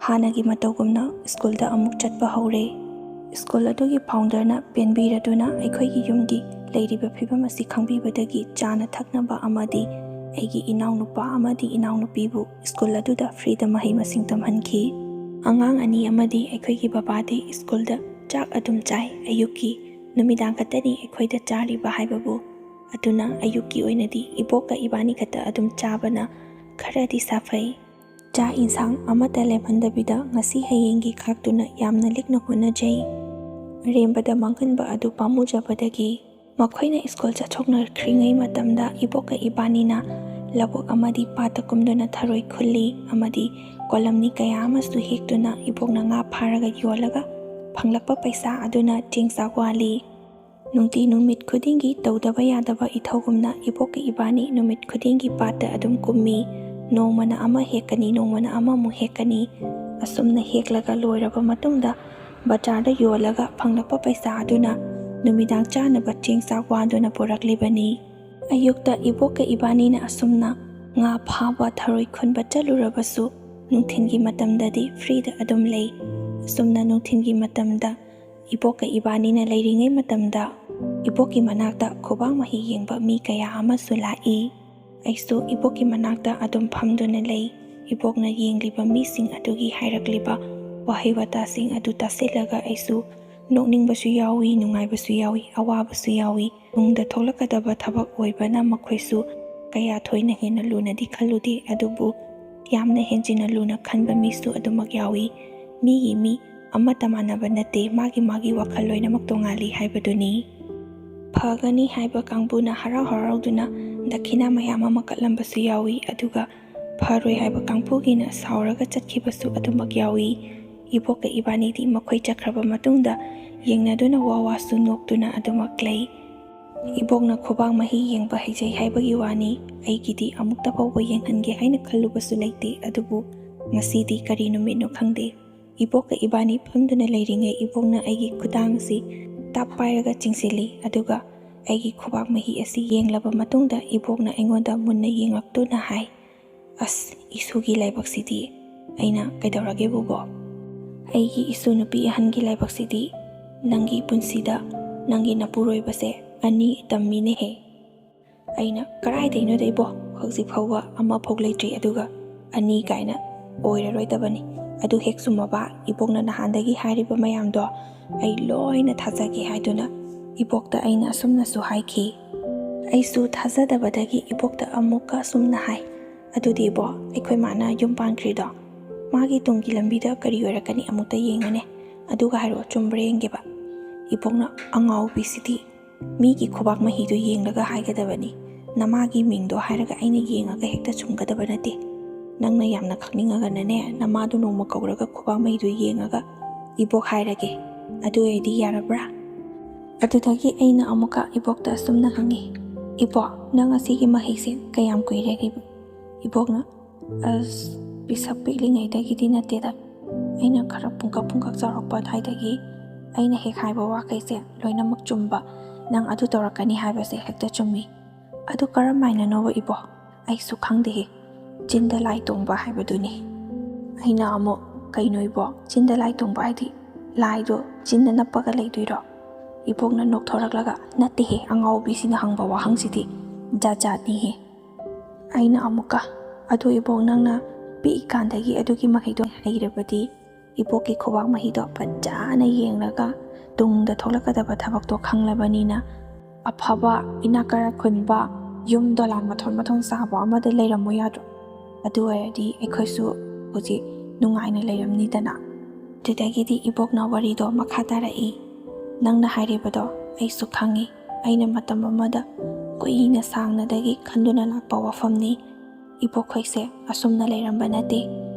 ꯍꯥꯟꯅꯒꯤ ꯃꯇꯧꯒꯨꯝꯅ ꯁ꯭ꯀꯨꯜꯗ ꯑꯃꯨꯛ ꯆꯠꯄ ꯍꯧꯔꯦ꯫ ꯁ꯭ꯀꯨꯜ ꯑꯗꯨꯒꯤ ꯐꯥꯎꯟꯗꯔꯅ ꯄꯦꯟꯕꯤꯔꯗꯨꯅ ꯑꯩꯈꯣꯏꯒꯤ ꯌꯨꯝꯒꯤ ꯂꯩꯔꯤꯕ ꯐꯤꯕꯝ ꯑꯁꯤ ꯈꯪꯕꯤꯕꯗꯒꯤ ꯆꯥꯅ ꯊꯛꯅꯕ ꯑꯃꯗꯤ ꯑꯩꯒꯤ ꯏꯅꯥꯎꯅꯨꯄꯥ ꯑꯃꯗꯤ ꯏꯅꯥꯎꯅꯨꯄꯤꯕꯨ ꯁ꯭ꯀꯨꯜ ꯑꯗꯨꯗ ꯐ꯭ꯔꯤꯗ ꯃꯍꯩ ꯃꯁꯤꯡ ꯇꯝꯍꯟꯈꯤ꯫ ꯑꯉꯥꯡ ꯑꯅꯤ ꯑꯃꯗꯤ ꯑꯩꯈꯣꯏꯒꯤ ꯕꯕꯥꯗꯤ ꯁ꯭ꯀꯨꯜꯗ ꯆꯥꯛ ꯑꯗꯨꯝ ꯆꯥꯏ꯫ ꯑꯌꯨꯛꯀꯤ ꯅꯨꯃꯤꯗꯥꯡ ꯈꯛꯇꯅꯤ ꯑꯩꯈꯣꯏꯗ ꯆꯥꯔꯤꯕ ꯍꯥꯏꯕꯕꯨ꯫ ꯑꯗꯨꯅ ꯑꯌꯨꯛꯀꯤ ꯑꯣꯏꯅꯗꯤ ꯏꯕꯣꯛꯀ ꯏꯕꯥꯅꯤ ꯈꯛꯇ ꯑꯗꯨꯝ ꯆꯥꯕꯅ ꯈꯔꯗꯤ ꯁꯥꯐꯩ꯫ ꯆꯥꯛ ꯏꯟꯁꯥꯡ ꯑꯃꯠꯇ ꯂꯦꯝꯍꯟꯗꯕꯤꯗ ꯉꯁꯤ ꯍꯌꯦꯡꯒꯤ ꯈꯥꯛꯇꯨꯅ ꯌꯥꯝꯅ ꯂꯤꯛꯅ ꯍꯣꯠꯅꯖꯩ꯫ ꯑꯔꯦꯝꯕꯗ ꯃꯥꯡꯍꯟꯕ ꯑꯗꯨ ꯄꯥꯝꯃꯨꯖꯕꯗꯒꯤ ꯃꯈꯣꯏꯅ ꯁ꯭ꯀꯨꯜ ꯆꯠꯊꯣꯛꯅꯈ꯭ꯔꯤꯉꯩ ꯃꯇꯝꯗ ꯏꯕꯣꯛꯀ ꯏꯕꯥꯅꯤꯅ ꯂꯧꯕꯨꯛ ꯑꯃꯗꯤ ꯄꯥꯠꯇ ꯀꯨꯝꯗꯨꯅ ꯊꯔꯣꯏ ꯈꯨꯜꯂꯤ ꯑꯃꯗꯤ ꯀꯣꯂꯝꯅꯤ ꯀꯌꯥ ꯑꯃꯁꯨ ꯍꯦꯛꯇꯨꯅ ꯏꯕꯣꯛꯅ ꯉꯥ ꯐꯥꯔꯒ ꯌꯣꯜꯂꯒ ꯐꯪꯂꯛꯄ ꯄꯩꯁꯥ ꯑꯗꯨꯅ ꯆꯦꯡ ꯆꯥꯛ ꯋꯥꯜꯂꯤ꯫ ꯅꯨꯡꯇꯤ ꯅꯨꯃꯤꯠ ꯈꯨꯗꯤꯡꯒꯤ ꯇꯧꯗꯕ ꯌꯥꯗꯕ ꯏꯊꯧꯒꯨꯝꯅ ꯏꯕꯣꯛꯀ ꯏꯕꯥꯅꯤ ꯅꯨꯃꯤꯠ ꯈꯨꯗꯤꯡꯒꯤ ꯄꯥꯠꯇ ꯑꯗꯨꯝ ꯀꯨꯝꯃꯤ꯫ ꯅꯣꯡꯃꯅ ꯑꯃ ꯍꯦꯛꯀꯅꯤ, ꯅꯣꯡꯃꯅ ꯑꯃꯃꯨꯛ ꯍꯦꯛꯀꯅꯤ꯫ ꯑꯁꯨꯝꯅ ꯍꯦꯛꯂꯒ ꯂꯣꯏꯔꯕ ꯃꯇꯨꯡꯗ ꯕꯖꯥꯔꯗ ꯌꯣꯜꯂꯒ ꯐꯪꯂꯛꯄ ꯄꯩꯁꯥ ꯑꯗꯨꯅ ꯅꯨꯃꯤꯗꯥꯡ ꯆꯥꯅꯕ ꯆꯦꯡ ꯆꯥꯛ ꯋꯥꯟꯗꯨꯅ ꯄꯨꯔꯛꯂꯤꯕꯅꯤ꯫ ꯑꯌꯨꯛꯇ ꯏꯕꯣꯛꯀ ꯏꯕꯥꯅꯤꯅ ꯑꯁꯨꯝꯅ ꯉꯥ ꯐꯥꯕ, ꯊꯔꯣꯏ ꯈꯨꯟꯕ ꯆꯠꯂꯨꯔꯕꯁꯨ ꯅꯨꯡꯊꯤꯜꯒꯤ ꯃꯇꯝꯗꯗꯤ ꯐ꯭ꯔꯤꯗ ꯑꯗꯨꯝ ꯂꯩ꯫ ꯑꯁꯨꯝꯅ ꯅꯨꯡꯊꯤꯜꯒꯤ ꯃꯇꯝꯗ ꯏꯕꯣꯛꯀ ꯏꯕꯥꯅꯤꯅ ꯂꯩꯔꯤꯉꯩ ꯃꯇꯝꯗ ꯏꯕꯣꯛꯀꯤ ꯃꯅꯥꯛꯇ ꯈꯨꯕꯥꯛ ꯃꯍꯤ ꯌꯦꯡꯕ ꯃꯤ ꯀꯌꯥ ꯑꯃꯁꯨ ꯂꯥꯛꯏ꯫ ꯑꯩꯁꯨ ꯏꯕꯣꯛꯀꯤ ꯃꯅꯥꯛꯇ ꯑꯗꯨꯝ ꯐꯝꯗꯨꯅ ꯂꯩ꯫ ꯏꯕꯣꯛꯅ ꯌꯦꯡꯂꯤꯕ ꯃꯤꯁꯤꯡ ꯑꯗꯨꯒꯤ ꯍꯥꯏꯔꯛꯂꯤꯕ ꯋꯥꯍꯩ ꯋꯥꯇꯥꯁꯤꯡ ꯑꯗꯨ ꯇꯥꯁꯤꯜꯂꯒ ꯑꯩꯁꯨ ꯅꯣꯛꯅꯤꯡꯕꯁꯨ ꯌꯥꯎꯏ, ꯅꯨꯡꯉꯥꯏꯕꯁꯨ ꯌꯥꯎꯏ, ꯑꯋꯥꯕꯁꯨ ꯌꯥꯎꯏ꯫ ꯇꯨꯡꯗ ꯊꯣꯛꯂꯛꯀꯗꯕ ꯊꯕꯛ ꯑꯣꯏꯕꯅ ꯃꯈꯣꯏꯁꯨ ꯀꯌꯥ ꯊꯣꯏꯅ ꯍꯦꯟꯅ ꯂꯨꯅꯗꯤ ꯈꯜꯂꯨꯗꯦ, ꯑꯗꯨꯕꯨ ꯌꯥꯝꯅ ꯍꯦꯟꯖꯤꯟꯅ ꯂꯨꯅ ꯈꯟꯕ ꯃꯤꯁꯨ ꯑꯗꯨꯃꯛ ꯌꯥꯎꯏ꯫ ꯃꯤꯒꯤ ꯃꯤ ꯑꯃꯠꯇ ꯃꯥꯟꯅꯕ ꯅꯠꯇꯦ, ꯃꯥꯒꯤ ꯃꯥꯒꯤ ꯋꯥꯈꯜ ꯂꯣꯏꯅꯃꯛ ꯇꯣꯉꯥꯜꯂꯤ ꯍꯥꯏꯕꯗꯨꯅꯤ꯫ ꯐꯒꯅꯤ ꯍꯥꯏꯕ ꯀꯥꯡꯕꯨꯅ ꯍꯔꯥꯎ ꯍꯔꯥꯎꯗꯨꯅ ꯗꯈꯤꯅꯥ ꯃꯌꯥꯝ ꯑꯃ ꯀꯠꯂꯝꯕꯁꯨ ꯌꯥꯎꯏ, ꯑꯗꯨꯒ ꯐꯔꯣꯏ ꯍꯥꯏꯕ ꯀꯥꯡꯕꯨꯒꯤꯅ ꯁꯥꯎꯔꯒ ꯆꯠꯈꯤꯕꯁꯨ ꯑꯗꯨꯃꯛ ꯌꯥꯎꯏ꯫ ꯏꯕꯣꯛꯀ ꯏꯕꯥꯅꯤꯗꯤ ꯃꯈꯣꯏ ꯆꯠꯈ꯭ꯔꯕ ꯃꯇꯨꯡꯗ ꯌꯦꯡꯅꯗꯨꯅ ꯋꯥ ꯋꯥꯁꯨ ꯅꯣꯛꯇꯨꯅ ꯑꯗꯨꯃꯛ ꯂꯩ꯫ ꯏꯕꯣꯛꯅ ꯈꯨꯕꯥꯛ ꯃꯍꯤ ꯌꯦꯡꯕ ꯍꯩꯖꯩ ꯍꯥꯏꯕꯒꯤ ꯋꯥꯅꯤ, ꯑꯩꯒꯤꯗꯤ ꯑꯃꯨꯛꯇ ꯐꯥꯎꯕ ꯌꯦꯡꯍꯟꯒꯦ ꯍꯥꯏꯅ ꯈꯜꯂꯨꯕꯁꯨ ꯂꯩꯇꯦ꯫ ꯑꯗꯨꯕꯨ ꯉꯁꯤꯗꯤ ꯀꯔꯤ ꯅꯨꯃꯤꯠꯅꯣ ꯈꯪꯗꯦ, ꯏꯕꯣꯛꯀ ꯏꯕꯥꯅꯤ ꯐꯝꯗꯨꯅ ꯂꯩꯔꯤꯉꯩ ꯏꯕꯣꯛꯅ ꯑꯩꯒꯤ ꯈꯨꯗꯥꯡ ꯑꯁꯤ ꯇꯞ ꯄꯥꯏꯔꯒ ꯆꯤꯡꯁꯤꯜꯂꯤ, ꯑꯗꯨꯒ ꯑꯩꯒꯤ ꯈꯨꯕꯥꯛ ꯃꯍꯤ ꯑꯁꯤ ꯌꯦꯡꯂꯕ ꯃꯇꯨꯡꯗ ꯏꯕꯣꯛꯅ ꯑꯩꯉꯣꯟꯗ ꯃꯨꯟꯅ ꯌꯦꯡꯂꯛꯇꯨꯅ ꯍꯥꯏ, "ꯑꯁ, ꯏꯁꯨꯒꯤ ꯂꯥꯏꯕꯛꯁꯤꯗꯤ!" ꯑꯩꯅ, "ꯀꯩꯗꯧꯔꯒꯦ ꯕꯨꯕꯣꯛ?" "ꯑꯩꯒꯤ ꯏꯁꯨ ꯅꯨꯄꯤ ꯑꯍꯟꯒꯤ ꯂꯥꯏꯕꯛꯁꯤꯗꯤ ꯅꯪꯒꯤ ꯄꯨꯟꯁꯤꯗ ꯅꯪꯒꯤ ꯅꯄꯨꯔꯣꯏꯕꯁꯦ ꯑꯅꯤ ꯇꯝꯃꯤꯅꯦꯍꯦ!" ꯑꯩꯅ, "ꯀꯔꯥꯏꯗꯩꯅꯣꯗ ꯏꯕꯣ, ꯍꯧꯖꯤꯛ ꯐꯥꯎꯕ ꯑꯃꯐꯥꯎ ꯂꯩꯇ꯭ꯔꯤ, ꯑꯗꯨꯒ ꯑꯅꯤ ꯀꯥꯏꯅ ꯑꯣꯏꯔꯔꯣꯏꯗꯕꯅꯤ꯫ ꯑꯗꯨ ꯍꯦꯛ ꯆꯨꯝꯃꯕ, ꯏꯕꯣꯛꯅ ꯅꯍꯥꯟꯗꯒꯤ ꯍꯥꯏꯔꯤꯕ ꯃꯌꯥꯝꯗꯣ ꯑꯩ ꯂꯣꯏꯅ ꯊꯥꯖꯒꯦ" ꯍꯥꯏꯗꯨꯅ ꯏꯕꯣꯛꯇ ꯑꯩꯅ ꯑꯁꯨꯝꯅꯁꯨ ꯍꯥꯏꯈꯤ꯫ ꯑꯩꯁꯨ ꯊꯥꯖꯗꯕꯗꯒꯤ ꯏꯕꯣꯛꯇ ꯑꯃꯨꯛꯀ ꯑꯁꯨꯝꯅ ꯍꯥꯏ, "ꯑꯗꯨꯗꯤ ꯏꯕꯣ, ꯑꯩꯈꯣꯏ ꯃꯥꯅ ꯌꯨꯝ ꯄꯥꯟꯈ꯭ꯔꯤꯗꯣ ꯃꯥꯒꯤ ꯇꯨꯡꯒꯤ ꯂꯝꯕꯤꯗ ꯀꯔꯤ ꯑꯣꯏꯔꯛꯀꯅꯤ ꯑꯃꯨꯛꯇ ꯌꯦꯡꯉꯨꯅꯦ, ꯑꯗꯨꯒ ꯍꯥꯏꯔꯛꯑꯣ, ꯆꯨꯝꯕ꯭ꯔꯥ ꯌꯦꯡꯒꯦꯕ?" ꯏꯕꯣꯛꯅ, "ꯑꯉꯥꯎꯕꯤꯁꯤꯗꯤ, ꯃꯤꯒꯤ ꯈꯨꯕꯥꯛ ꯃꯍꯤꯗꯨ ꯌꯦꯡꯂꯒ ꯍꯥꯏꯒꯗꯕꯅꯤ꯫ ꯅꯃꯥꯒꯤ ꯃꯤꯡꯗꯣ ꯍꯥꯏꯔꯒ ꯑꯩꯅ ꯌꯦꯡꯉꯒ ꯍꯦꯛꯇ ꯆꯨꯝꯒꯗꯕ ꯅꯠꯇꯦ꯫ ꯅꯪꯅ ꯌꯥꯝꯅ ꯈꯪꯅꯤꯡꯉꯒꯅꯅꯦ, ꯅꯃꯥꯗꯨ ꯅꯣꯡꯃ ꯀꯧꯔꯒ ꯈꯨꯕꯥꯛ ꯃꯍꯤꯗꯨ ꯌꯦꯡꯉꯒ ꯏꯕꯣꯛ ꯍꯥꯏꯔꯒꯦ꯫ ꯑꯗꯨ ꯑꯣꯏꯔꯗꯤ ꯌꯥꯔꯕ꯭ꯔꯥ?" ꯑꯗꯨꯗꯒꯤ ꯑꯩꯅ ꯑꯃꯨꯛꯀ ꯏꯕꯣꯛꯇ ꯑꯁꯨꯝꯅ ꯍꯪꯉꯤ, "ꯏꯕꯣꯛ, ꯅꯪ ꯑꯁꯤꯒꯤ ꯃꯍꯩꯁꯦ ꯀꯌꯥꯝ ꯀꯨꯏꯔꯦ?" ꯏꯕꯣꯛꯅ, "ꯑꯁ, ꯄꯤꯁꯛ ꯄꯤꯛꯂꯤꯉꯩꯗꯒꯤꯗꯤ ꯅꯠꯇꯦꯗ꯫ ꯑꯩꯅ ꯈꯔ ꯄꯨꯡꯀꯛ ꯄꯨꯡꯀꯛ ꯆꯥꯎꯔꯛꯄ ꯑꯗꯨꯋꯥꯏꯗꯒꯤ ꯑꯩꯅ ꯍꯦꯛ ꯍꯥꯏꯕ ꯋꯥꯈꯩꯁꯦ ꯂꯣꯏꯅꯃꯛ ꯆꯨꯝꯕ, ꯅꯪ ꯑꯗꯨ ꯇꯧꯔꯛꯀꯅꯤ ꯍꯥꯏꯕꯁꯦ ꯍꯦꯛꯇ ꯆꯨꯝꯃꯤ꯫ ꯑꯗꯨ ꯀꯔꯝ ꯍꯥꯏꯅꯅꯣꯕ ꯏꯕꯣ? ꯑꯩꯁꯨ ꯈꯪꯗꯦꯍꯦ꯫ ꯆꯤꯟꯗ ꯂꯥꯏ ꯇꯣꯡꯕ ꯍꯥꯏꯕꯗꯨꯅꯤ꯫" ꯑꯩꯅ ꯑꯃꯨꯛ, "ꯀꯩꯅꯣ ꯏꯕꯣ, ꯆꯤꯟꯗ ꯂꯥꯏ ꯇꯣꯡꯕ ꯍꯥꯏꯗꯤ ꯂꯥꯏꯗꯣ ꯆꯤꯟꯗ ꯅꯞꯄꯒ ꯂꯩꯗꯣꯏꯔꯣ?" ꯏꯕꯣꯛꯅ ꯅꯣꯛꯊꯣꯔꯛꯂꯒ, "ꯅꯠꯇꯦꯍꯦ, ꯑꯉꯥꯎꯕꯤꯁꯤꯅ ꯍꯪꯕ ꯋꯥꯍꯪꯁꯤꯗꯤ ꯖꯥꯠ ꯖꯥꯠꯅꯤꯍꯦ꯫" ꯑꯩꯅ ꯑꯃꯨꯛꯀ, "ꯑꯗꯨ ꯏꯕꯣꯛ, ꯅꯪꯅ ꯄꯤꯛꯏꯀꯥꯟꯗꯒꯤ ꯑꯗꯨꯒꯤ ꯃꯍꯩꯗꯣ ꯍꯩꯔꯕꯗꯤ, ꯏꯕꯣꯛꯀꯤ ꯈꯨꯕꯥꯛ ꯃꯍꯤꯗꯣ ꯐꯖꯅ ꯌꯦꯡꯂꯒ ꯇꯨꯡꯗ ꯊꯣꯛꯂꯛꯀꯗꯕ ꯊꯕꯛꯇꯣ ꯈꯪꯂꯕꯅꯤꯅ, ꯑꯐꯕ, ꯏꯅꯥꯛ ꯀꯥꯏꯔꯥꯛ ꯈꯨꯟꯕ, ꯌꯨꯝ ꯗꯣꯂꯥꯟ ꯃꯊꯣꯟ ꯃꯊꯣꯟ ꯁꯥꯕ ꯑꯃꯗ ꯂꯩꯔꯝꯃꯨ ꯌꯥꯗ꯭ꯔꯣ? ꯑꯗꯨ ꯑꯣꯏꯔꯗꯤ ꯑꯩꯈꯣꯏꯁꯨ ꯍꯧꯖꯤꯛ ꯅꯨꯡꯉꯥꯏꯅ ꯂꯩꯔꯝꯅꯤꯗꯅ꯫" ꯑꯗꯨꯗꯒꯤꯗꯤ ꯏꯕꯣꯛꯅ ꯋꯥꯔꯤꯗꯣ ꯃꯈꯥ ꯇꯥꯔꯛꯏ꯫ "ꯅꯪꯅ ꯍꯥꯏꯔꯤꯕꯗꯣ ꯑꯩꯁꯨ ꯈꯪꯉꯤ꯫ ꯑꯩꯅ ꯃꯇꯝ ꯑꯃꯗ ꯀꯨꯏꯅ ꯁꯥꯡꯅꯗꯒꯤ ꯈꯟꯗꯨꯅ ꯂꯥꯛꯄ ꯋꯥꯐꯝꯅꯤ꯫ ꯏꯕꯣꯛꯈꯣꯏꯁꯦ ꯑꯁꯨꯝꯅ ꯂꯩꯔꯝꯕ ꯅꯠꯇꯦ꯫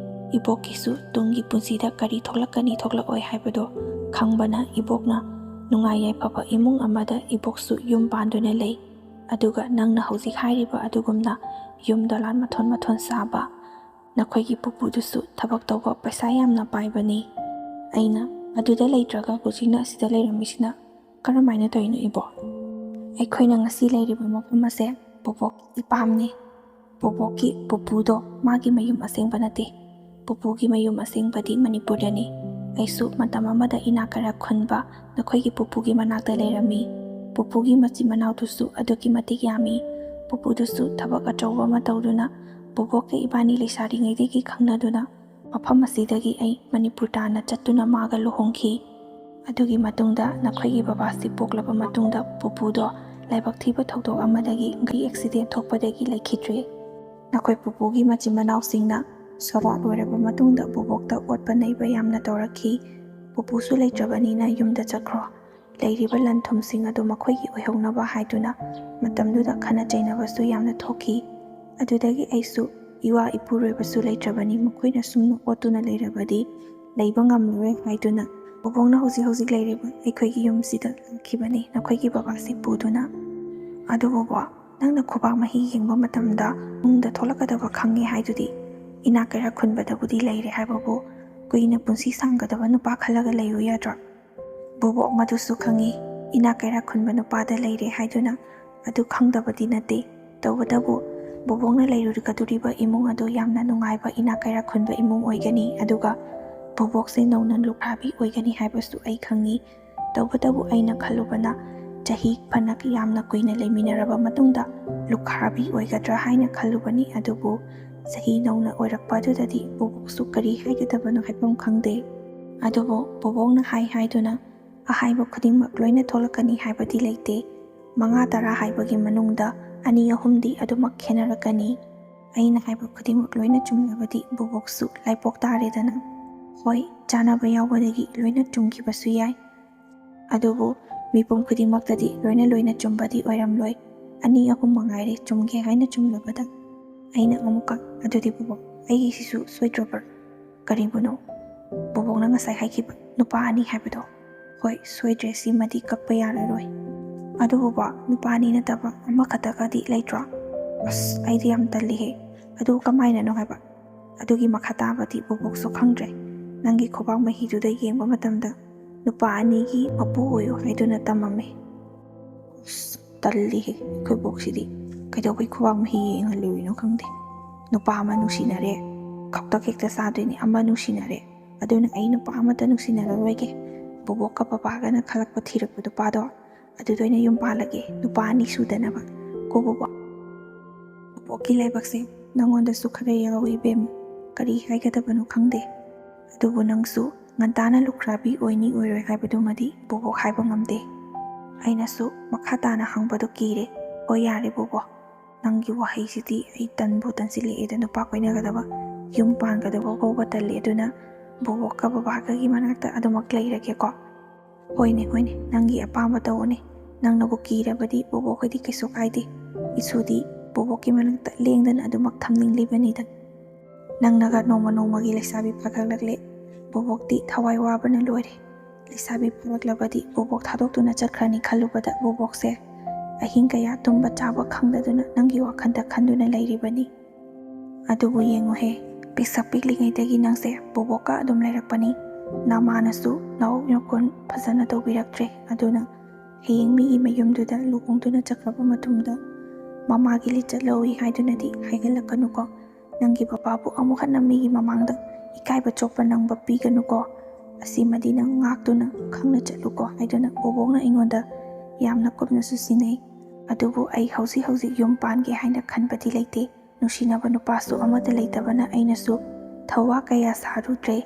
ꯏꯕꯣꯛꯀꯤꯁꯨ ꯇꯨꯡꯒꯤ ꯄꯨꯟꯁꯤꯗ ꯀꯔꯤ ꯊꯣꯛꯂꯛꯀꯅꯤ ꯊꯣꯛꯂꯛꯑꯣꯏ ꯍꯥꯏꯕꯗꯣ ꯈꯪꯕꯅ ꯏꯕꯣꯛꯅ ꯅꯨꯡꯉꯥꯏ ꯌꯥꯏꯐꯕ ꯏꯃꯨꯡ ꯑꯃꯗ ꯏꯕꯣꯛꯁꯨ ꯌꯨꯝ ꯄꯥꯟꯗꯨꯅ ꯂꯩ꯫ ꯑꯗꯨꯒ ꯅꯪꯅ ꯍꯧꯖꯤꯛ ꯍꯥꯏꯔꯤꯕ ꯑꯗꯨꯒꯨꯝꯅ ꯌꯨꯝ ꯗꯣꯂꯥꯟ ꯃꯊꯣꯟ ꯃꯊꯣꯟ ꯁꯥꯕ, ꯅꯈꯣꯏꯒꯤ ꯄꯨꯄꯨꯗꯨꯁꯨ ꯊꯕꯛ ꯇꯧꯕ ꯄꯩꯁꯥ ꯌꯥꯝꯅ ꯄꯥꯏꯕꯅꯤ꯫ ꯑꯩꯅ ꯑꯗꯨꯗ ꯂꯩꯇ꯭ꯔꯒ ꯍꯧꯖꯤꯛꯅ ꯑꯁꯤꯗ ꯂꯩꯔꯝꯃꯤꯁꯤꯅ ꯀꯔꯝꯍꯥꯏꯅ ꯇꯧꯔꯤꯅꯣ ꯏꯕꯣꯛ? ꯑꯩꯈꯣꯏꯅ ꯉꯁꯤ ꯂꯩꯔꯤꯕ ꯃꯐꯝ ꯑꯁꯦ ꯕꯣꯕꯣꯛ ꯏꯄꯥꯝꯅꯤ꯫ ꯕꯣꯕꯣꯛꯀꯤ ꯄꯨꯄꯨꯗꯣ ꯃꯥꯒꯤ ꯃꯌꯨꯝ ꯑꯁꯦꯡꯕ ꯅꯠꯇꯦ꯫ ꯄꯨꯄꯨꯒꯤ ꯃꯌꯨꯝ ꯑꯁꯦꯡꯕꯗꯤ ꯃꯅꯤꯄꯨꯔꯗꯅꯤ꯫ ꯑꯩꯁꯨ ꯃꯇꯝ ꯑꯃꯗ ꯏꯅꯥꯛ ꯀꯩꯔꯥꯛ ꯈꯨꯟꯕ ꯅꯈꯣꯏꯒꯤ ꯄꯨꯄꯨꯒꯤ ꯃꯅꯥꯛꯇ ꯂꯩꯔꯝꯃꯤ꯫ ꯄꯨꯄꯨꯒꯤ ꯃꯆꯤꯟ ꯃꯅꯥꯎꯗꯨꯁꯨ ꯑꯗꯨꯛꯀꯤ ꯃꯇꯤꯛ ꯌꯥꯝꯃꯤ꯫ ꯄꯨꯄꯨꯗꯨꯁꯨ ꯊꯕꯛ ꯑꯆꯧꯕ ꯑꯃ ꯇꯧꯗꯨꯅ ꯕꯣꯕꯣꯛꯀ ꯏꯕꯥꯅꯤ ꯂꯩꯁꯥꯔꯤꯉꯩꯗꯒꯤ ꯈꯪꯅꯗꯨꯅ ꯃꯐꯝ ꯑꯁꯤꯗꯒꯤ ꯑꯩ ꯃꯅꯤꯄꯨꯔ ꯇꯥꯟꯅ ꯆꯠꯇꯨꯅ ꯃꯥꯒ ꯂꯨꯍꯣꯡꯈꯤ꯫ ꯑꯗꯨꯒꯤ ꯃꯇꯨꯡꯗ ꯅꯈꯣꯏꯒꯤ ꯕꯕꯥꯁꯤ ꯄꯣꯛꯂꯕ ꯃꯇꯨꯡꯗ ꯄꯨꯄꯨꯗꯣ ꯂꯥꯏꯕꯛ ꯊꯤꯕ ꯊꯧꯗꯣꯛ ꯑꯃꯗꯒꯤ ꯒꯥꯔꯤ ꯑꯦꯛꯁꯤꯗꯦꯟ ꯊꯣꯛꯄꯗꯒꯤ ꯂꯩꯈꯤꯗ꯭ꯔꯦ꯫ ꯅꯈꯣꯏ ꯄꯨꯄꯨꯒꯤ ꯃꯆꯤꯟ ꯃꯅꯥꯎꯁꯤꯡꯅ ꯁꯣꯔꯥꯠ ꯂꯣꯏꯔꯕ ꯃꯇꯨꯡꯗ ꯕꯣꯕꯣꯛꯇ ꯑꯣꯠꯄ ꯅꯩꯕ ꯌꯥꯝꯅ ꯇꯧꯔꯛꯈꯤ꯫ ꯄꯨꯄꯨꯁꯨ ꯂꯩꯇ꯭ꯔꯕꯅꯤꯅ ꯌꯨꯝꯗ ꯆꯠꯈ꯭ꯔꯣ, ꯂꯩꯔꯤꯕ ꯂꯟ ꯊꯨꯝꯁꯤꯡ ꯑꯗꯨ ꯃꯈꯣꯏꯒꯤ ꯑꯣꯏꯍꯧꯅꯕ ꯍꯥꯏꯗꯨꯅ ꯃꯇꯝꯗꯨꯗ ꯈꯠꯅ ꯆꯩꯅꯕꯁꯨ ꯌꯥꯝꯅ ꯊꯣꯛꯈꯤ꯫ ꯑꯗꯨꯗꯒꯤ ꯑꯩꯁꯨ ꯏꯋꯥ ꯏꯄꯨꯔꯣꯏꯕꯁꯨ ꯂꯩꯇ꯭ꯔꯕꯅꯤ, ꯃꯈꯣꯏꯅ ꯁꯨꯝꯅ ꯑꯣꯠꯇꯨꯅ ꯂꯩꯔꯕꯗꯤ ꯂꯩꯕ ꯉꯝꯂꯔꯣꯏ ꯍꯥꯏꯗꯨꯅ ꯕꯣꯕꯣꯛꯅ ꯍꯧꯖꯤꯛ ꯍꯧꯖꯤꯛ ꯂꯩꯔꯤꯕ ꯑꯩꯈꯣꯏꯒꯤ ꯌꯨꯝꯁꯤꯗ ꯂꯥꯛꯈꯤꯕꯅꯤ, ꯅꯈꯣꯏꯒꯤ ꯕꯕꯥꯁꯤ ꯄꯨꯗꯨꯅ꯫ ꯑꯗꯨꯕꯨ ꯕꯣ, ꯅꯪꯅ ꯈꯨꯕꯥꯛ ꯃꯍꯤ ꯌꯦꯡꯕ ꯃꯇꯝꯗ ꯅꯨꯡꯗ ꯊꯣꯛꯂꯛꯀꯗꯕ ꯈꯪꯉꯦ ꯍꯥꯏꯗꯨꯗꯤ? ꯏꯅꯥꯛ ꯀꯩꯔꯥꯛ ꯈꯨꯟꯕꯗꯕꯨꯗꯤ ꯂꯩꯔꯦ ꯍꯥꯏꯕꯕꯨ ꯀꯨꯏꯅ ꯄꯨꯟꯁꯤ ꯁꯥꯡꯒꯗꯕ ꯅꯨꯄꯥ ꯈꯜꯂꯒ ꯂꯩꯌꯨ ꯌꯥꯗ꯭ꯔꯣ? ꯕꯣꯕꯣꯛ ꯃꯗꯨꯁꯨ ꯈꯪꯉꯤ, ꯏꯅꯥꯛ ꯀꯩꯔꯥꯛ ꯈꯨꯟꯕ ꯅꯨꯄꯥꯗ ꯂꯩꯔꯦ ꯍꯥꯏꯗꯨꯅ꯫ ꯑꯗꯨ ꯈꯪꯗꯕꯗꯤ ꯅꯠꯇꯦ꯫ ꯇꯧꯕꯇꯕꯨ ꯕꯣꯕꯣꯛꯅ ꯂꯩꯔꯨꯒꯗꯧꯔꯤꯕ ꯏꯃꯨꯡ ꯑꯗꯨ ꯌꯥꯝꯅ ꯅꯨꯡꯉꯥꯏꯕ ꯏꯅꯥꯛ ꯀꯩꯔꯥꯛ ꯈꯨꯟꯕ ꯏꯃꯨꯡ ꯑꯣꯏꯒꯅꯤ, ꯑꯗꯨꯒ ꯕꯣꯕꯣꯛꯁꯦ ꯅꯧꯅ ꯂꯨꯈ꯭ꯔꯥꯕꯤ ꯑꯣꯏꯒꯅꯤ ꯍꯥꯏꯕꯁꯨ ꯑꯩ ꯈꯪꯉꯤ꯫ ꯇꯧꯕꯇꯕꯨ ꯑꯩꯅ ꯈꯜꯂꯨꯕꯅ ꯆꯍꯤ ꯐꯅ ꯌꯥꯝꯅ ꯀꯨꯏꯅ ꯂꯩꯃꯤꯟꯅꯔꯕ ꯃꯇꯨꯡꯗ ꯂꯨꯈ꯭ꯔꯥꯕꯤ ꯑꯣꯏꯒꯗ꯭ꯔꯥ ꯍꯥꯏꯅ ꯈꯜꯂꯨꯕꯅꯤ꯫ ꯑꯗꯨꯕꯨ ꯆꯍꯤ ꯅꯧꯅ ꯑꯣꯏꯔꯛꯄ ꯑꯗꯨꯗꯗꯤ ꯕꯣꯕꯣꯛꯁꯨ ꯀꯔꯤ ꯍꯥꯏꯒꯗꯕꯅꯣ ꯍꯥꯏꯐꯝ ꯈꯪꯗꯦ꯫ ꯑꯗꯨꯕꯨ ꯕꯣꯕꯣꯛꯅ ꯍꯥꯏ ꯍꯥꯏꯗꯨꯅ ꯑꯍꯥꯏꯕ ꯈꯨꯗꯤꯡꯃꯛ ꯂꯣꯏꯅ ꯊꯣꯛꯂꯛꯀꯅꯤ ꯍꯥꯏꯕꯗꯤ ꯂꯩꯇꯦ꯫ ꯃꯉꯥ ꯇꯔꯥ ꯍꯥꯏꯕꯒꯤ ꯃꯅꯨꯡꯗ ꯑꯅꯤ ꯑꯍꯨꯝꯗꯤ ꯑꯗꯨꯃꯛ ꯈꯦꯠꯅꯔꯛꯀꯅꯤ꯫ ꯑꯩꯅ ꯍꯥꯏꯕ ꯈꯨꯗꯤꯡꯃꯛ ꯂꯣꯏꯅ ꯆꯨꯝꯂꯕꯗꯤ ꯕꯣꯕꯣꯛꯁꯨ ꯂꯥꯏꯄꯣꯛ ꯇꯥꯔꯦꯗꯅ꯫ ꯍꯣꯏ, ꯆꯥꯟꯅꯕ ꯌꯥꯎꯕꯗꯒꯤ ꯂꯣꯏꯅ ꯆꯨꯝꯈꯤꯕꯁꯨ ꯌꯥꯏ꯫ ꯑꯗꯨꯕꯨ ꯃꯤꯄꯨꯝ ꯈꯨꯗꯤꯡꯃꯛꯇꯗꯤ ꯂꯣꯏꯅ ꯂꯣꯏꯅ ꯆꯨꯝꯕꯗꯤ ꯑꯣꯏꯔꯝꯂꯣꯏ꯫ ꯑꯅꯤ ꯑꯍꯨꯝ ꯃꯉꯥꯏꯔꯦ ꯆꯨꯝꯒꯦ ꯍꯥꯏꯅ ꯆꯨꯝꯂꯕꯗ꯫ ꯑꯩꯅ ꯑꯃꯨꯛꯀ, "ꯑꯗꯨꯗꯤ ꯕꯣꯕꯣꯛ, ꯑꯩꯒꯤ ꯁꯤꯁꯨ ꯁꯣꯏꯗ꯭ꯔꯣꯕ꯭ꯔꯥ?" "ꯀꯔꯤꯕꯨꯅꯣ?" "ꯕꯣꯕꯣꯛꯅ ꯉꯁꯥꯏ ꯍꯥꯏꯈꯤꯕ ꯅꯨꯄꯥ ꯑꯅꯤ ꯍꯥꯏꯕꯗꯣ?" "ꯍꯣꯏ, ꯁꯣꯏꯗ꯭ꯔꯦ, ꯁꯤꯃꯗꯤ ꯀꯛꯄ ꯌꯥꯔꯔꯣꯏ꯫ ꯑꯗꯨꯕꯨ ꯕꯣ, ꯅꯨꯄꯥ ꯑꯅꯤ ꯅꯠꯇꯕ ꯑꯃꯈꯛꯇꯒꯗꯤ ꯂꯩꯇ꯭ꯔꯣ?" "ꯑꯁ, ꯑꯩꯗꯤ ꯌꯥꯝ ꯇꯜꯂꯤꯍꯦ꯫ ꯑꯗꯨ ꯀꯃꯥꯏꯅꯅꯣ ꯍꯥꯏꯕ?" ꯑꯗꯨꯒꯤ ꯃꯈꯥ ꯇꯥꯕꯗꯤ ꯕꯣꯕꯣꯛꯁꯨ ꯈꯪꯗ꯭ꯔꯦ꯫ ꯅꯪꯒꯤ ꯈꯨꯕꯥꯛ ꯃꯍꯤꯗꯨꯗ ꯌꯦꯡꯕ ꯃꯇꯝꯗ ꯅꯨꯄꯥ ꯑꯅꯤꯒꯤ ꯃꯄꯨ ꯑꯣꯏꯌꯨ ꯍꯥꯏꯗꯨꯅ ꯇꯝꯃꯝꯃꯦ꯫ ꯑꯁ, ꯇꯜꯂꯤꯍꯦ, ꯑꯩꯈꯣꯏ ꯕꯣꯛꯁꯤꯗꯤ ꯀꯩꯗꯧꯕꯩ ꯈꯨꯕꯥꯛ ꯃꯍꯤ ꯌꯦꯡꯍꯜꯂꯨꯔꯤꯅꯣ ꯈꯪꯗꯦ꯫ ꯅꯨꯄꯥ ꯑꯃ ꯅꯨꯡꯁꯤꯅꯔꯦ, ꯈꯛꯇꯛ ꯍꯦꯛꯇ ꯆꯥꯗꯣꯏꯅꯤ, ꯑꯃ ꯅꯨꯡꯁꯤꯅꯔꯦ, ꯑꯗꯨꯅ ꯑꯩ ꯅꯨꯄꯥ ꯑꯃꯠꯇ ꯅꯨꯡꯁꯤꯅꯔꯔꯣꯏꯒꯦ꯫ ꯕꯣꯕꯣꯛꯀ ꯕꯕꯥꯒꯅ ꯈꯜꯂꯛꯄ ꯊꯤꯔꯛꯄ ꯅꯨꯄꯥꯗꯣ, ꯑꯗꯨꯗ ꯑꯣꯏꯅ ꯌꯨꯝ ꯄꯥꯜꯂꯒꯦ, ꯅꯨꯄꯥ ꯑꯅꯤ ꯁꯨꯗꯅꯕ꯫ ꯀꯣ ꯕꯣꯕꯣꯛ, ꯕꯣꯕꯣꯛꯀꯤ ꯂꯥꯏꯕꯛꯁꯦ ꯅꯉꯣꯟꯗꯁꯨ ꯈꯔ ꯌꯥꯎꯏ ꯏꯕꯦꯝ꯫ ꯀꯔꯤ ꯍꯥꯏꯒꯗꯕꯅꯣ ꯈꯪꯗꯦ꯫ ꯑꯗꯨꯕꯨ ꯅꯪꯁꯨ ꯉꯟꯇꯥꯅ ꯂꯨꯈ꯭ꯔꯥꯕꯤ ꯑꯣꯏꯅꯤ ꯑꯣꯏꯔꯣꯏ ꯍꯥꯏꯕꯗꯨꯃꯗꯤ ꯕꯣꯕꯣꯛ ꯍꯥꯏꯕ ꯉꯝꯗꯦ꯫ ꯑꯩꯅꯁꯨ ꯃꯈꯥ ꯇꯥꯅ ꯍꯪꯕꯗꯨ ꯀꯤꯔꯦ꯫ ꯍꯣꯏ, ꯌꯥꯔꯦ ꯕꯣꯕꯣꯛ, ꯅꯪꯒꯤ ꯋꯥꯍꯩꯁꯤꯗꯤ ꯑꯩ ꯇꯟꯕꯨ ꯇꯟꯁꯤꯜꯂꯛꯑꯦꯗ꯫ ꯅꯨꯄꯥ ꯀꯣꯏꯅꯒꯗꯕ, ꯌꯨꯝ ꯄꯥꯟꯒꯗꯕ ꯐꯥꯎꯕ ꯇꯜꯂꯦ꯫ ꯑꯗꯨꯅ ꯕꯣꯕꯣꯛꯀ ꯕꯕꯥꯒꯒꯤ ꯃꯅꯥꯛꯇ ꯑꯗꯨꯃꯛ ꯂꯩꯔꯒꯦꯀꯣ꯫ ꯍꯣꯏꯅꯦ, ꯍꯣꯏꯅꯦ, ꯅꯪꯒꯤ ꯑꯄꯥꯝꯕ ꯇꯧꯑꯣꯅꯦ꯫ ꯅꯪꯅꯕꯨ ꯀꯤꯔꯕꯗꯤ ꯕꯣꯕꯣꯛꯈꯣꯏꯗꯤ ꯀꯩꯁꯨ ꯀꯥꯏꯗꯦ꯫ ꯏꯁꯨꯗꯤ ꯕꯣꯕꯣꯛꯀꯤ ꯃꯅꯥꯛꯇ ꯂꯦꯡꯗꯅ ꯑꯗꯨꯃꯛ ꯊꯝꯅꯤꯡꯂꯤꯕꯅꯤꯗ꯫ ꯅꯪꯅꯒ ꯅꯣꯡꯃ ꯅꯣꯡꯃꯒꯤ ꯂꯩꯁꯥꯕꯤ ꯐꯥꯒꯠꯂꯛꯂꯦ꯫ ꯕꯣꯕꯣꯛꯇꯤ ꯊꯋꯥꯏ ꯋꯥꯕꯅ ꯂꯣꯏꯔꯦ꯫ ꯂꯩꯁꯥꯕꯤ ꯐꯥꯔꯛꯂꯕꯗꯤ ꯕꯣꯕꯣꯛ ꯊꯥꯗꯣꯛꯇꯨꯅ ꯆꯠꯈ꯭ꯔꯅꯤ ꯈꯜꯂꯨꯕꯗ ꯕꯣꯕꯣꯛꯁꯦ ꯑꯍꯤꯡ ꯀꯌꯥ ꯇꯨꯝꯕ ꯆꯥꯕ ꯈꯪꯗꯗꯨꯅ ꯅꯪꯒꯤ ꯋꯥꯈꯜꯗ ꯈꯟꯗꯨꯅ ꯂꯩꯔꯤꯕꯅꯤ꯫ ꯑꯗꯨꯕꯨ ꯌꯦꯡꯉꯨꯍꯦ, ꯄꯤꯁꯛ ꯄꯤꯛꯂꯤꯉꯩꯗꯒꯤ ꯅꯪꯁꯦ ꯕꯣꯕꯣꯛꯀ ꯑꯗꯨꯝ ꯂꯩꯔꯛꯄꯅꯤ꯫ ꯅꯃꯥꯅꯁꯨ ꯅꯋꯣꯛ ꯅꯀꯨꯟ ꯐꯖꯅ ꯇꯧꯕꯤꯔꯛꯇ꯭ꯔꯦ꯫ ꯑꯗꯨꯅ ꯍꯌꯦꯡ ꯃꯤꯒꯤ ꯃꯌꯨꯝꯗꯨꯗ ꯂꯨꯍꯣꯡꯗꯨꯅ ꯆꯠꯈ꯭ꯔꯕ ꯃꯇꯨꯡꯗ ꯃꯃꯥꯒꯤ ꯂꯤꯆꯠ ꯂꯧꯏ ꯍꯥꯏꯗꯨꯅꯗꯤ ꯍꯥꯏꯍꯜꯂꯛꯀꯅꯨꯀꯣ꯫ ꯅꯪꯒꯤ ꯕꯕꯥꯕꯨ ꯑꯃꯨꯛ ꯍꯟꯅ ꯃꯤꯒꯤ ꯃꯃꯥꯡꯗ ꯏꯀꯥꯏꯕ ꯆꯣꯛꯄ ꯅꯪꯕ ꯄꯤꯒꯅꯨꯀꯣ꯫ ꯑꯁꯤꯃꯗꯤ ꯅꯪ ꯉꯥꯛꯇꯨꯅ ꯈꯪꯅ ꯆꯠꯂꯨꯀꯣ ꯍꯥꯏꯗꯨꯅ ꯕꯣꯕꯣꯛꯅ ꯑꯩꯉꯣꯟꯗ ꯌꯥꯝꯅ ꯀꯨꯞꯅꯁꯨ ꯁꯤꯟꯅꯩ꯫ ꯑꯗꯨꯕꯨ ꯑꯩ ꯍꯧꯖꯤꯛ ꯍꯧꯖꯤꯛ ꯌꯨꯝ ꯄꯥꯟꯒꯦ ꯍꯥꯏꯅ ꯈꯟꯕꯗꯤ ꯂꯩꯇꯦ꯫ ꯅꯨꯡꯁꯤꯅꯕ ꯅꯨꯄꯥꯁꯨ ꯑꯃꯠꯇ ꯂꯩꯇꯕꯅ ꯑꯩꯅꯁꯨ ꯊꯧꯋꯥ ꯀꯌꯥ ꯁꯥꯔꯨꯗ꯭ꯔꯦ꯫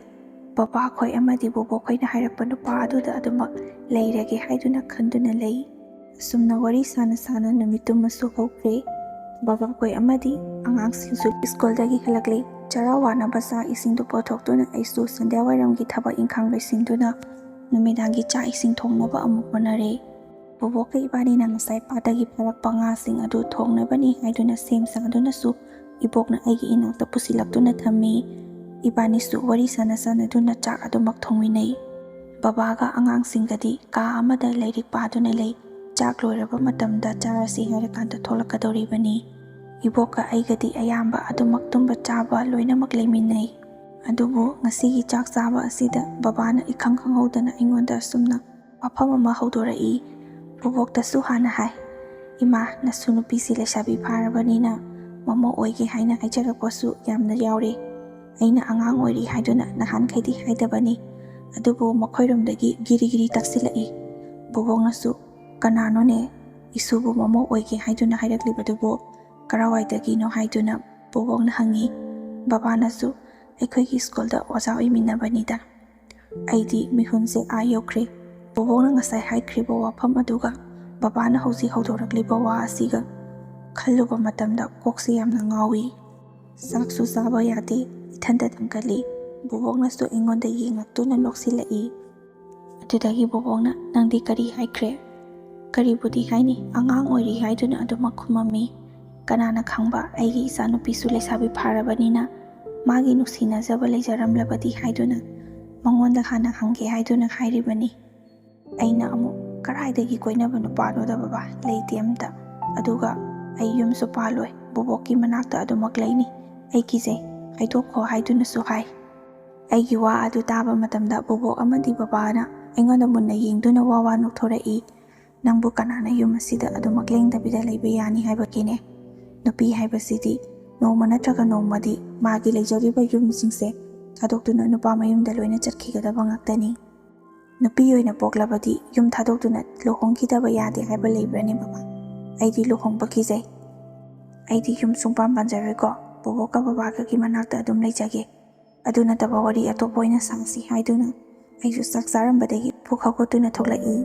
ꯕꯕꯥꯈꯣꯏ ꯑꯃꯗꯤ ꯕꯣꯕꯣꯛꯈꯣꯏꯅ ꯍꯥꯏꯔꯛꯄ ꯅꯨꯄꯥ ꯑꯗꯨꯗ ꯑꯗꯨꯃꯛ ꯂꯩꯔꯒꯦ ꯍꯥꯏꯗꯨꯅ ꯈꯟꯗꯨꯅ ꯂꯩ꯫ ꯑꯁꯨꯝꯅ ꯋꯥꯔꯤ ꯁꯥꯅ ꯁꯥꯅ ꯅꯨꯃꯤꯠꯇꯨꯃꯁꯨ ꯍꯧꯈ꯭ꯔꯦ꯫ ꯕꯕꯥꯈꯣꯏ ꯑꯃꯗꯤ ꯑꯉꯥꯡꯁꯤꯡꯁꯨ ꯁ꯭ꯀꯨꯜꯗꯒꯤ ꯍꯜꯂꯛꯂꯦ꯫ ꯆꯔꯥ ꯋꯥꯅꯕ ꯆꯥꯛ ꯏꯁꯤꯡꯗꯨ ꯄꯨꯊꯣꯛꯇꯨꯅ ꯑꯩꯁꯨ ꯁꯟꯙ꯭ꯌꯥ ꯋꯥꯏꯔꯝꯒꯤ ꯊꯕꯛ ꯏꯪꯈꯥꯡ ꯂꯣꯏꯁꯤꯟꯗꯨꯅ ꯅꯨꯃꯤꯗꯥꯡꯒꯤ ꯆꯥꯛ ꯏꯁꯤꯡ ꯊꯣꯡꯅꯕ ꯑꯃꯨꯛ ꯍꯣꯠꯅꯔꯦ꯫ ꯕꯣꯕꯣꯛꯀ ꯏꯕꯥꯅꯤꯅ ꯉꯁꯥꯏ ꯄꯥꯠꯇꯒꯤ ꯐꯥꯔꯛꯄ ꯉꯥꯁꯤꯡ ꯑꯗꯨ ꯊꯣꯡꯅꯕꯅꯤ ꯍꯥꯏꯗꯨꯅ ꯁꯦꯝ ꯁꯥꯗꯨꯅꯁꯨ ꯏꯕꯣꯛꯅ ꯑꯩꯒꯤ ꯏꯅꯥꯛꯇ ꯄꯨꯁꯤꯜꯂꯛꯇꯨꯅ ꯊꯝꯃꯤ꯫ ꯏꯕꯥꯅꯤꯁꯨ ꯋꯥꯔꯤ ꯁꯥꯟꯅ ꯁꯥꯟꯅꯗꯨꯅ ꯆꯥꯛ ꯑꯗꯨꯃꯛ ꯊꯣꯡꯃꯤꯟꯅꯩ꯫ ꯕꯕꯥꯒ ꯑꯉꯥꯡꯁꯤꯡꯒꯗꯤ ꯀꯥ ꯑꯃꯗ ꯂꯥꯏꯔꯤꯛ ꯄꯥꯗꯨꯅ ꯂꯩ꯫ ꯆꯥꯛ ꯂꯣꯏꯔꯕ ꯃꯇꯝꯗ ꯆꯥꯔꯁꯤ ꯍꯥꯏꯔꯀꯥꯟꯗ ꯊꯣꯛꯂꯛꯀꯗꯧꯔꯤꯕꯅꯤ꯫ ꯏꯕꯣꯛꯀ ꯑꯩꯒꯗꯤ ꯑꯌꯥꯝꯕ ꯑꯗꯨꯃꯛ ꯇꯨꯝꯕ ꯆꯥꯕ ꯂꯣꯏꯅꯃꯛ ꯂꯩꯃꯤꯟꯅꯩ꯫ ꯑꯗꯨꯕꯨ ꯉꯁꯤꯒꯤ ꯆꯥꯛ ꯆꯥꯕ ꯑꯁꯤꯗ ꯕꯕꯥꯅ ꯏꯈꯪ ꯈꯪꯍꯧꯗꯅ ꯑꯩꯉꯣꯟꯗ ꯑꯁꯨꯝꯅ ꯋꯥꯐꯝ ꯑꯃ ꯍꯧꯗꯣꯔꯛꯏ꯫ ꯕꯣꯕꯣꯛꯇꯁꯨ ꯍꯥꯟꯅ ꯍꯥꯏ, "ꯏꯃꯥ, ꯅꯁꯨ ꯅꯨꯄꯤꯁꯤ ꯂꯩꯁꯥꯕꯤ ꯐꯥꯔꯕꯅꯤꯅ ꯃꯃꯧ ꯑꯣꯏꯒꯦ ꯍꯥꯏꯅ ꯍꯥꯏꯖꯔꯛꯄꯁꯨ ꯌꯥꯝꯅ ꯌꯥꯎꯔꯦ꯫ ꯑꯩꯅ ꯑꯉꯥꯡ ꯑꯣꯏꯔꯤ ꯍꯥꯏꯗꯨꯅ ꯅꯍꯥꯟꯈꯩꯗꯤ ꯍꯥꯏꯗꯕꯅꯤ꯫ ꯑꯗꯨꯕꯨ ꯃꯈꯣꯏꯔꯣꯝꯗꯒꯤ ꯒꯤꯔꯤ ꯒꯤꯔꯤ ꯇꯛꯁꯤꯜꯂꯛꯏ꯫" ꯕꯣꯕꯣꯛꯅꯁꯨ, "ꯀꯅꯥꯅꯣꯅꯦ ꯏꯁꯨꯕꯨ ꯃꯃꯧ ꯑꯣꯏꯒꯦ ꯍꯥꯏꯗꯨꯅ ꯍꯥꯏꯔꯛꯂꯤꯕꯗꯨꯕꯨ? ꯀꯔꯥꯏꯋꯥꯏꯗꯒꯤꯅꯣ?" ꯍꯥꯏꯗꯨꯅ ꯕꯣꯕꯣꯛꯅ ꯍꯪꯉꯤ꯫ ꯕꯕꯥꯅꯁꯨ, "ꯑꯩꯈꯣꯏꯒꯤ ꯁ꯭ꯀꯨꯜꯗ ꯑꯣꯖꯥ ꯑꯣꯏꯃꯤꯟꯅꯕꯅꯤꯗ꯫" ꯑꯩꯗꯤ ꯃꯤꯍꯨꯟꯁꯦ ꯑꯥ ꯌꯧꯈ꯭ꯔꯦ꯫ ꯕꯣꯕꯣꯛꯅ ꯉꯁꯥꯏ ꯍꯥꯏꯈ꯭ꯔꯤꯕ ꯋꯥꯐꯝ ꯑꯗꯨꯒ ꯕꯕꯥꯅ ꯍꯧꯖꯤꯛ ꯍꯧꯗꯣꯔꯛꯂꯤꯕ ꯋꯥ ꯑꯁꯤꯒ ꯈꯜꯂꯨꯕ ꯃꯇꯝꯗ ꯀꯣꯛꯁꯦ ꯌꯥꯝꯅ ꯉꯥꯎꯏ꯫ ꯆꯥꯛꯁꯨ ꯆꯥꯕ ꯌꯥꯗꯦ, ꯏꯊꯟꯇ ꯊꯟꯒꯠꯂꯤ꯫ ꯕꯣꯕꯣꯛꯅꯁꯨ ꯑꯩꯉꯣꯟꯗ ꯌꯦꯡꯂꯛꯇꯨꯅ ꯅꯣꯛꯁꯤꯜꯂꯛꯏ꯫ ꯑꯗꯨꯗꯒꯤ ꯕꯣꯕꯣꯛꯅ, "ꯅꯪꯗꯤ ꯀꯔꯤ ꯍꯥꯏꯈ꯭ꯔꯦ?" "ꯀꯔꯤꯕꯨꯗꯤ ꯍꯥꯏꯅꯤ, ꯑꯉꯥꯡ ꯑꯣꯏꯔꯤ ꯍꯥꯏꯗꯨꯅ ꯑꯗꯨꯃꯛ ꯈꯨꯝꯃꯝꯃꯤ꯫ ꯀꯅꯥꯅ ꯈꯪꯕ, ꯑꯩꯒꯤ ꯏꯆꯥꯅꯨꯄꯤꯁꯨ ꯂꯩꯁꯥꯕꯤ ꯐꯥꯔꯕꯅꯤꯅ ꯃꯥꯒꯤ ꯅꯨꯡꯁꯤꯅꯖꯕ ꯂꯩꯖꯔꯝꯂꯕꯗꯤ ꯍꯥꯏꯗꯨꯅ ꯃꯉꯣꯟꯗ ꯍꯥꯟꯅ ꯍꯪꯒꯦ ꯍꯥꯏꯗꯨꯅ ꯍꯥꯏꯔꯤꯕꯅꯤ꯫" ꯑꯩꯅ ꯑꯃꯨꯛ, "ꯀꯔꯥꯏꯗꯒꯤ ꯀꯣꯏꯅꯕ ꯅꯨꯄꯥꯅꯣꯗ ꯕꯕꯥ, ꯂꯩꯇꯦ ꯑꯝꯇ꯫ ꯑꯗꯨꯒ ꯑꯩ ꯌꯨꯝꯁꯨ ꯄꯥꯜꯂꯣꯏ, ꯕꯣꯕꯣꯛꯀꯤ ꯃꯅꯥꯛꯇ ꯑꯗꯨꯃꯛ ꯂꯩꯅꯤ꯫ ꯑꯩ ꯀꯤꯖꯩ, ꯍꯥꯏꯗꯣꯛꯈꯣ" ꯍꯥꯏꯗꯨꯅꯁꯨ ꯍꯥꯏ꯫ ꯑꯩꯒꯤ ꯋꯥ ꯑꯗꯨ ꯇꯥꯕ ꯃꯇꯝꯗ ꯕꯣꯕꯣꯛ ꯑꯃꯗꯤ ꯕꯕꯥꯅ ꯑꯩꯉꯣꯟꯗ ꯃꯨꯟꯅ ꯌꯦꯡꯗꯨꯅ ꯋꯥ ꯋꯥ ꯅꯣꯛꯊꯣꯔꯛꯏ꯫ "ꯅꯪꯕꯨ ꯀꯅꯥꯅ ꯌꯨꯝ ꯑꯁꯤꯗ ꯑꯗꯨꯃꯛ ꯂꯦꯡꯗꯕꯤꯗ ꯂꯩꯕ ꯌꯥꯅꯤ ꯍꯥꯏꯕꯒꯤꯅꯦ? ꯅꯨꯄꯤ ꯍꯥꯏꯕꯁꯤꯗꯤ ꯅꯣꯡꯃ ꯅꯠꯇ꯭ꯔꯒ ꯅꯣꯡꯃꯗꯤ ꯃꯥꯒꯤ ꯂꯩꯖꯔꯤꯕ ꯌꯨꯝꯁꯤꯡꯁꯦ ꯊꯥꯗꯣꯛꯇꯨꯅ ꯅꯨꯄꯥ ꯃꯌꯨꯝꯗ ꯂꯣꯏꯅ ꯆꯠꯈꯤꯒꯗꯕ ꯉꯥꯛꯇꯅꯤ꯫ ꯅꯨꯄꯤ ꯑꯣꯏꯅ ꯄꯣꯛꯂꯕꯗꯤ ꯌꯨꯝ ꯊꯥꯗꯣꯛꯇꯨꯅ ꯂꯨꯍꯣꯡꯈꯤꯗꯕ ꯌꯥꯗꯦ ꯍꯥꯏꯕ ꯂꯩꯕ꯭ꯔꯅꯦ ꯕꯕꯥ? ꯑꯩꯗꯤ ꯂꯨꯍꯣꯡꯕ ꯀꯤꯖꯩ꯫ ꯑꯩꯗꯤ ꯌꯨꯝ ꯁꯨꯡꯄꯥꯟ ꯄꯥꯟꯖꯔꯣꯏꯀꯣ꯫ ꯕꯣꯕꯣꯛꯀ ꯕꯕꯥꯒꯒꯤ ꯃꯅꯥꯛꯇ ꯑꯗꯨꯝ ꯂꯩꯖꯒꯦ꯫ ꯑꯗꯨ ꯅꯠꯇꯕ ꯋꯥꯔꯤ ꯑꯇꯣꯞꯄ ꯑꯣꯏꯅ ꯁꯥꯁꯤ" ꯍꯥꯏꯗꯨꯅ ꯑꯩꯁꯨ ꯆꯥꯛ ꯆꯥꯔꯝꯕꯗꯒꯤ ꯄꯨꯛ ꯍꯧꯒꯠꯇꯨꯅ ꯊꯣꯛꯂꯛꯏ꯫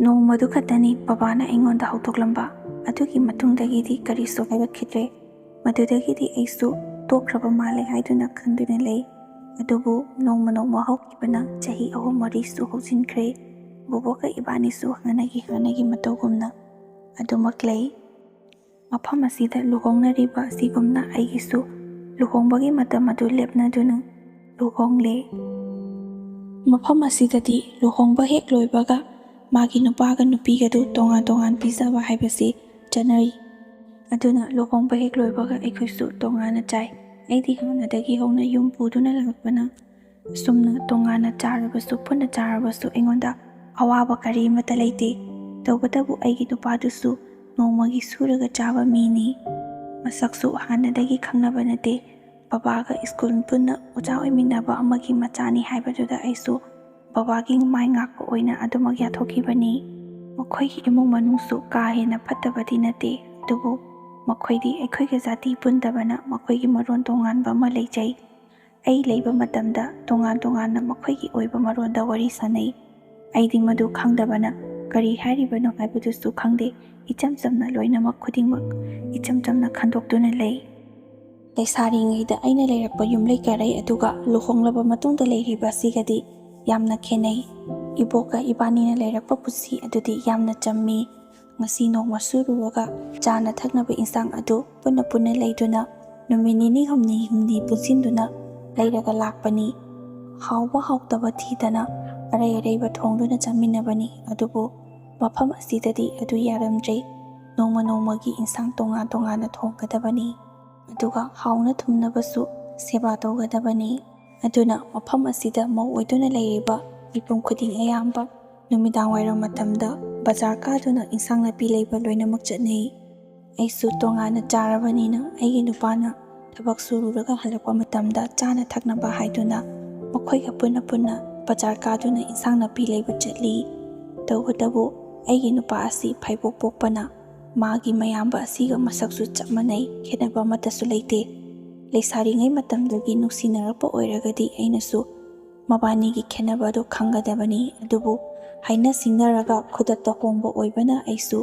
ꯅꯣꯡꯃꯗꯨ ꯈꯛꯇꯅꯤ ꯕꯕꯥꯅ ꯑꯩꯉꯣꯟꯗ ꯍꯧꯗꯣꯛꯂꯝꯕ꯫ ꯑꯗꯨꯒꯤ ꯃꯇꯨꯡꯗꯒꯤꯗꯤ ꯀꯔꯤꯁꯨ ꯍꯥꯏꯔꯛꯈꯤꯗ꯭ꯔꯦ꯫ ꯃꯗꯨꯗꯒꯤꯗꯤ ꯑꯩꯁꯨ ꯇꯣꯛꯈ꯭ꯔꯕ ꯃꯥꯜꯂꯦ ꯍꯥꯏꯗꯨꯅ ꯈꯟꯗꯨꯅ ꯂꯩ꯫ ꯑꯗꯨꯕꯨ ꯅꯣꯡꯃ ꯅꯣꯡꯃ ꯍꯧꯈꯤꯕꯅ ꯆꯍꯤ ꯑꯍꯨꯝ ꯃꯔꯤꯁꯨ ꯍꯧꯖꯤꯟꯈ꯭ꯔꯦ꯫ ꯕꯣꯕꯣꯛꯀ ꯏꯕꯥꯅꯤꯁꯨ ꯍꯥꯟꯅꯒꯤ ꯍꯥꯟꯅꯒꯤ ꯃꯇꯧꯒꯨꯝꯅ ꯑꯗꯨꯃꯛ ꯂꯩ꯫ ꯃꯐꯝ ꯑꯁꯤꯗ ꯂꯨꯍꯣꯡꯅꯔꯤꯕ ꯑꯁꯤꯒꯨꯝꯅ ꯑꯩꯒꯤꯁꯨ ꯂꯨꯍꯣꯡꯕꯒꯤ ꯃꯇꯝ ꯑꯗꯨ ꯂꯦꯞꯅꯗꯨꯅ ꯂꯨꯍꯣꯡꯂꯦ꯫ ꯃꯐꯝ ꯑꯁꯤꯗꯗꯤ ꯂꯨꯍꯣꯡꯕ ꯍꯦꯛ ꯂꯣꯏꯕꯒ ꯃꯥꯒꯤ ꯅꯨꯄꯥꯒ ꯅꯨꯄꯤꯒꯗꯨ ꯇꯣꯉꯥꯟ ꯇꯣꯉꯥꯟ ꯄꯤꯖꯕ ꯍꯥꯏꯕꯁꯤ ꯆꯠꯅꯔꯤ꯫ ꯑꯗꯨꯅ ꯂꯨꯍꯣꯡꯕ ꯍꯦꯛ ꯂꯣꯏꯕꯒ ꯑꯩꯈꯣꯏꯁꯨ ꯇꯣꯉꯥꯟꯅ ꯆꯥꯏ꯫ ꯑꯩꯗꯤ ꯍꯥꯟꯅꯗꯒꯤ ꯍꯧꯅ ꯌꯨꯝ ꯄꯨꯗꯨꯅ ꯂꯥꯛꯄꯅ, ꯑꯁꯨꯝꯅ ꯇꯣꯉꯥꯟꯅ ꯆꯥꯔꯕꯁꯨ, ꯄꯨꯟꯅ ꯆꯥꯔꯕꯁꯨ ꯑꯩꯉꯣꯟꯗ ꯑꯋꯥꯕ ꯀꯔꯤꯃꯠꯇ ꯂꯩꯇꯦ꯫ ꯇꯧꯕꯇꯕꯨ ꯑꯩꯒꯤ ꯅꯨꯄꯥꯗꯨꯁꯨ ꯅꯣꯡꯃꯒꯤ ꯁꯨꯔꯒ ꯆꯥꯕ ꯃꯤꯅꯤ꯫ ꯃꯁꯛꯁꯨ ꯍꯥꯟꯅꯗꯒꯤ ꯈꯪꯅꯕ ꯅꯠꯇꯦ꯫ ꯕꯕꯥꯒ ꯁ꯭ꯀꯨꯜ ꯄꯨꯟꯅ ꯑꯣꯖꯥ ꯑꯣꯏꯃꯤꯟꯅꯕ ꯑꯃꯒꯤ ꯃꯆꯥꯅꯤ ꯍꯥꯏꯕꯗꯨꯗ ꯑꯩꯁꯨ ꯕꯕꯥꯒꯤ ꯃꯥꯏ ꯉꯥꯛꯄ ꯑꯣꯏꯅ ꯑꯗꯨꯃꯛ ꯌꯥꯊꯣꯛꯈꯤꯕꯅꯤ꯫ ꯃꯈꯣꯏꯒꯤ ꯏꯃꯨꯡ ꯃꯅꯨꯡꯁꯨ ꯀꯥ ꯍꯦꯟꯅ ꯐꯠꯇꯕꯗꯤ ꯅꯠꯇꯦ, ꯑꯗꯨꯕꯨ ꯃꯈꯣꯏꯗꯤ ꯑꯩꯈꯣꯏꯒ ꯖꯥꯇꯤ ꯄꯨꯟꯗꯕꯅ ꯃꯈꯣꯏꯒꯤ ꯃꯔꯣꯟ ꯇꯣꯉꯥꯟꯕ ꯑꯃ ꯂꯩꯖꯩ꯫ ꯑꯩ ꯂꯩꯕ ꯃꯇꯝꯗ ꯇꯣꯉꯥꯟ ꯇꯣꯉꯥꯟꯅ ꯃꯈꯣꯏꯒꯤ ꯑꯣꯏꯕ ꯃꯔꯣꯟꯗ ꯋꯥꯔꯤ ꯁꯥꯟꯅꯩ꯫ ꯑꯩꯗꯤ ꯃꯗꯨ ꯈꯪꯗꯕꯅ ꯀꯔꯤ ꯍꯥꯏꯔꯤꯕꯅꯣ ꯍꯥꯏꯕꯗꯨꯁꯨ ꯈꯪꯗꯦ꯫ ꯏꯆꯝ ꯆꯝꯅ ꯂꯣꯏꯅꯃꯛ ꯈꯨꯗꯤꯡꯃꯛ ꯏꯆꯝ ꯆꯝꯅ ꯈꯟꯗꯣꯛꯇꯨꯅ ꯂꯩ꯫ ꯂꯩꯁꯥꯔꯤꯉꯩꯗ ꯑꯩꯅ ꯂꯩꯔꯛꯄ ꯌꯨꯝꯂꯩ ꯀꯩꯔꯩ ꯑꯗꯨꯒ ꯂꯨꯍꯣꯡꯂꯕ ꯃꯇꯨꯡꯗ ꯂꯩꯔꯤꯕ ꯑꯁꯤꯒꯗꯤ ꯌꯥꯝꯅ ꯈꯦꯠꯅꯩ꯫ ꯏꯕꯣꯛꯀ ꯏꯕꯥꯅꯤꯅ ꯂꯩꯔꯛꯄ ꯄꯨꯟꯁꯤ ꯑꯗꯨꯗꯤ ꯌꯥꯝꯅ ꯆꯝꯃꯤ꯫ ꯉꯁꯤ ꯅꯣꯡꯃ ꯁꯨꯔꯨꯔꯒ ꯆꯥꯅ ꯊꯛꯅꯕ ꯏꯟꯁꯥꯡ ꯑꯗꯨ ꯄꯨꯟꯅ ꯄꯨꯟꯅ ꯂꯩꯗꯨꯅ ꯅꯨꯃꯤꯠ ꯅꯤꯅꯤ ꯍꯨꯝꯅꯤ ꯍꯨꯝꯅꯤ ꯄꯨꯟꯁꯤꯟꯗꯨꯅ ꯂꯩꯔꯒ ꯂꯥꯛꯄꯅꯤ꯫ ꯍꯥꯎꯕ ꯍꯥꯎꯇꯕ ꯊꯤꯗꯅ ꯑꯔꯩ ꯑꯔꯩꯕ ꯊꯣꯡꯗꯨꯅ ꯆꯥꯃꯤꯟꯅꯕꯅꯤ꯫ ꯑꯗꯨꯕꯨ ꯃꯐꯝ ꯑꯁꯤꯗꯗꯤ ꯑꯗꯨ ꯌꯥꯔꯝꯗ꯭ꯔꯦ꯫ ꯅꯣꯡꯃ ꯅꯣꯡꯃꯒꯤ ꯏꯟꯁꯥꯡ ꯇꯣꯉꯥꯟ ꯇꯣꯉꯥꯟꯅ ꯊꯣꯡꯒꯗꯕꯅꯤ꯫ ꯑꯗꯨꯒ ꯍꯥꯎꯅ ꯊꯨꯝꯅꯕꯁꯨ ꯁꯦꯕꯥ ꯇꯧꯒꯗꯕꯅꯤ꯫ ꯑꯗꯨꯅ ꯃꯐꯝ ꯑꯁꯤꯗ ꯃꯧ ꯑꯣꯏꯗꯨꯅ ꯂꯩꯔꯤꯕ ꯃꯤꯄꯨꯝ ꯈꯨꯗꯤꯡ ꯑꯌꯥꯝꯕ ꯅꯨꯃꯤꯗꯥꯡ ꯋꯥꯏꯔꯝ ꯃꯇꯝꯗ ꯕꯖꯥꯔ ꯀꯥꯗꯨꯅ ꯏꯟꯁꯥꯡ ꯅꯥꯄꯤ ꯂꯩꯕ ꯂꯣꯏꯅꯃꯛ ꯆꯠꯅꯩ꯫ ꯑꯩꯁꯨ ꯇꯣꯉꯥꯟꯅ ꯆꯥꯔꯕꯅꯤꯅ ꯑꯩꯒꯤ ꯅꯨꯄꯥꯅ ꯊꯕꯛ ꯁꯨꯔꯨꯔꯒ ꯍꯜꯂꯛꯄ ꯃꯇꯝꯗ ꯆꯥꯅ ꯊꯛꯅꯕ ꯍꯥꯏꯗꯨꯅ ꯃꯈꯣꯏꯒ ꯄꯨꯟꯅ ꯄꯨꯟꯅ ꯕꯖꯥꯔ ꯀꯥꯗꯨꯅ ꯏꯟꯁꯥꯡ ꯅꯥꯄꯤ ꯂꯩꯕ ꯆꯠꯂꯤ꯫ ꯇꯧꯕꯇꯕꯨ ꯑꯩꯒꯤ ꯅꯨꯄꯥ ꯑꯁꯤ ꯐꯩꯕꯣꯛ ꯄꯣꯛꯄꯅ ꯃꯥꯒꯤ ꯃꯌꯥꯝꯕ ꯑꯁꯤꯒ ꯃꯁꯛꯁꯨ ꯆꯞ ꯃꯥꯟꯅꯩ, ꯈꯦꯠꯅꯕ ꯑꯃꯠꯇꯁꯨ ꯂꯩꯇꯦ꯫ ꯂꯩꯁꯥꯔꯤꯉꯩ ꯃꯇꯝꯗꯒꯤ ꯅꯨꯡꯁꯤꯅꯔꯛꯄ ꯑꯣꯏꯔꯒꯗꯤ ꯑꯩꯅꯁꯨ ꯃꯕꯥꯅꯤꯒꯤ ꯈꯦꯠꯅꯕ ꯑꯗꯨ ꯈꯪꯒꯗꯕꯅꯤ꯫ ꯑꯗꯨꯕꯨ ꯍꯥꯏꯅ ꯁꯤꯡꯅꯔꯒ ꯈꯨꯗꯛꯇ ꯍꯣꯡꯕ ꯑꯣꯏꯕꯅ ꯑꯩꯁꯨ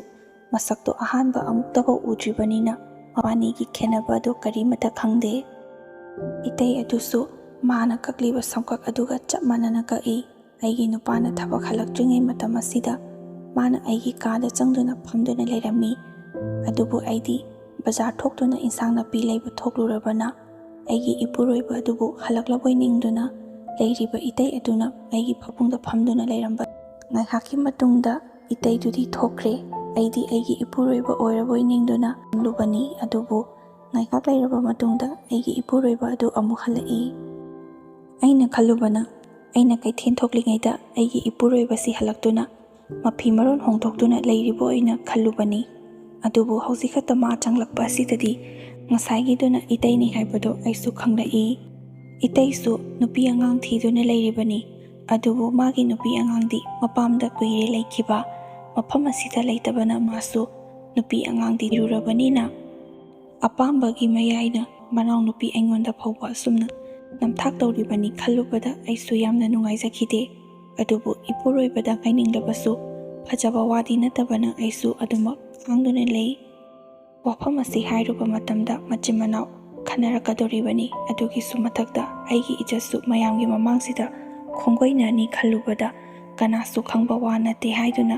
ꯃꯁꯛꯇꯣ ꯑꯍꯥꯟꯕ ꯑꯃꯨꯛꯇꯐꯥꯎ ꯎꯗ꯭ꯔꯤꯕꯅꯤꯅ ꯃꯕꯥꯅꯤꯒꯤ ꯈꯦꯠꯅꯕ ꯑꯗꯨ ꯀꯔꯤꯃꯠꯇ ꯈꯪꯗꯦ꯫ ꯏꯇꯩ ꯑꯗꯨꯁꯨ ꯃꯥꯅ ꯀꯛꯂꯤꯕ ꯁꯝꯀꯛ ꯑꯗꯨꯒ ꯆꯞ ꯃꯥꯟꯅꯅ ꯀꯛꯏ꯫ ꯑꯩꯒꯤ ꯅꯨꯄꯥꯅ ꯊꯕꯛ ꯍꯜꯂꯛꯇ꯭ꯔꯤꯉꯩ ꯃꯇꯝ ꯑꯁꯤꯗ ꯃꯥꯅ ꯑꯩꯒꯤ ꯀꯥꯗ ꯆꯪꯗꯨꯅ ꯐꯝꯗꯨꯅ ꯂꯩꯔꯝꯃꯤ꯫ ꯑꯗꯨꯕꯨ ꯑꯩꯗꯤ ꯕꯖꯥꯔ ꯊꯣꯛꯇꯨꯅ ꯏꯟꯁꯥꯡ ꯅꯥꯄꯤ ꯂꯩꯕ ꯊꯣꯛꯂꯨꯔꯕꯅ ꯑꯩꯒꯤ ꯏꯄꯨꯔꯣꯏꯕ ꯑꯗꯨꯕꯨ ꯍꯜꯂꯛꯂꯕꯣꯏ ꯅꯤꯡꯗꯨꯅ ꯂꯩꯔꯤꯕ ꯏꯇꯩ ꯑꯗꯨꯅ ꯑꯩꯒꯤ ꯐꯃꯨꯡꯗ ꯐꯝꯗꯨꯅ ꯂꯩꯔꯝꯕ꯫ ꯉꯥꯏꯍꯥꯛꯀꯤ ꯃꯇꯨꯡꯗ ꯏꯇꯩꯗꯨꯗꯤ ꯊꯣꯛꯈ꯭ꯔꯦ꯫ ꯑꯩꯗꯤ ꯑꯩꯒꯤ ꯏꯄꯨꯔꯣꯏꯕ ꯑꯣꯏꯔꯕꯣꯏ ꯅꯤꯡꯗꯨꯅ ꯈꯜꯂꯨꯕꯅꯤ, ꯑꯗꯨꯕꯨ ꯉꯥꯏꯍꯥꯛ ꯂꯩꯔꯕ ꯃꯇꯨꯡꯗ ꯑꯩꯒꯤ ꯏꯄꯨꯔꯣꯏꯕ ꯑꯗꯨ ꯑꯃꯨꯛ ꯍꯜꯂꯛꯏ꯫ ꯑꯩꯅ ꯈꯜꯂꯨꯕꯅ, ꯑꯩꯅ ꯀꯩꯊꯦꯜ ꯊꯣꯛꯂꯤꯉꯩꯗ ꯑꯩꯒꯤ ꯏꯄꯨꯔꯣꯏꯕꯁꯤ ꯍꯜꯂꯛꯇꯨꯅ ꯃꯐꯤ ꯃꯔꯣꯟ ꯍꯣꯡꯗꯣꯛꯇꯨꯅ ꯂꯩꯔꯤꯕꯣꯏꯅ ꯈꯜꯂꯨꯕꯅꯤ꯫ ꯑꯗꯨꯕꯨ ꯍꯧꯖꯤꯛ ꯈꯛꯇ ꯃꯥ ꯆꯪꯂꯛꯄ ꯑꯁꯤꯗꯗꯤ ꯉꯁꯥꯏꯒꯤꯗꯨꯅ ꯏꯇꯩꯅꯤ ꯍꯥꯏꯕꯗꯣ ꯑꯩꯁꯨ ꯈꯪꯂꯛꯏ꯫ ꯏꯇꯩꯁꯨ ꯅꯨꯄꯤ ꯑꯉꯥꯡ ꯊꯤꯗꯨꯅ ꯂꯩꯔꯤꯕꯅꯤ꯫ ꯑꯗꯨꯕꯨ ꯃꯥꯒꯤ ꯅꯨꯄꯤ ꯑꯉꯥꯡꯗꯤ ꯃꯄꯥꯝꯗ ꯀꯨꯏꯔꯦ ꯂꯩꯈꯤꯕ, ꯃꯐꯝ ꯑꯁꯤꯗ ꯂꯩꯇꯕꯅ ꯃꯥꯁꯨ ꯅꯨꯄꯤ ꯑꯉꯥꯡꯗꯤ ꯊꯤꯔꯨꯔꯕꯅꯤꯅ ꯑꯄꯥꯝꯕꯒꯤ ꯃꯌꯥꯏꯅ ꯃꯅꯥꯎꯅꯨꯄꯤ ꯑꯩꯉꯣꯟꯗ ꯐꯥꯎꯕ ꯑꯁꯨꯝꯅ ꯅꯝꯊꯥꯛ ꯇꯧꯔꯤꯕꯅꯤ ꯈꯜꯂꯨꯕꯗ ꯑꯩꯁꯨ ꯌꯥꯝꯅ ꯅꯨꯡꯉꯥꯏꯖꯈꯤꯗꯦ꯫ ꯑꯗꯨꯕꯨ ꯏꯄꯨꯔꯣꯏꯕꯗ ꯍꯥꯏꯅꯤꯡꯂꯕꯁꯨ ꯐꯖꯕ ꯋꯥꯗꯤ ꯅꯠꯇꯕꯅ ꯑꯩꯁꯨ ꯑꯗꯨꯃꯛ ꯈꯥꯡꯗꯨꯅ ꯂꯩ꯫ ꯋꯥꯐꯝ ꯑꯁꯤ ꯍꯥꯏꯔꯨꯕ ꯃꯇꯝꯗ ꯃꯆꯤꯟ ꯃꯅꯥꯎ ꯈꯟꯅꯔꯛꯀꯗꯧꯔꯤꯕꯅꯤ꯫ ꯑꯗꯨꯒꯤꯁꯨ ꯃꯊꯛꯇ ꯑꯩꯒꯤ ꯏꯖꯠꯁꯨ ꯃꯌꯥꯝꯒꯤ ꯃꯃꯥꯡꯁꯤꯗ ꯈꯣꯡꯒꯣꯏꯅꯅꯤ ꯈꯜꯂꯨꯕꯗ ꯀꯅꯥꯁꯨ ꯈꯪꯕ ꯋꯥ ꯅꯠꯇꯦ ꯍꯥꯏꯗꯨꯅ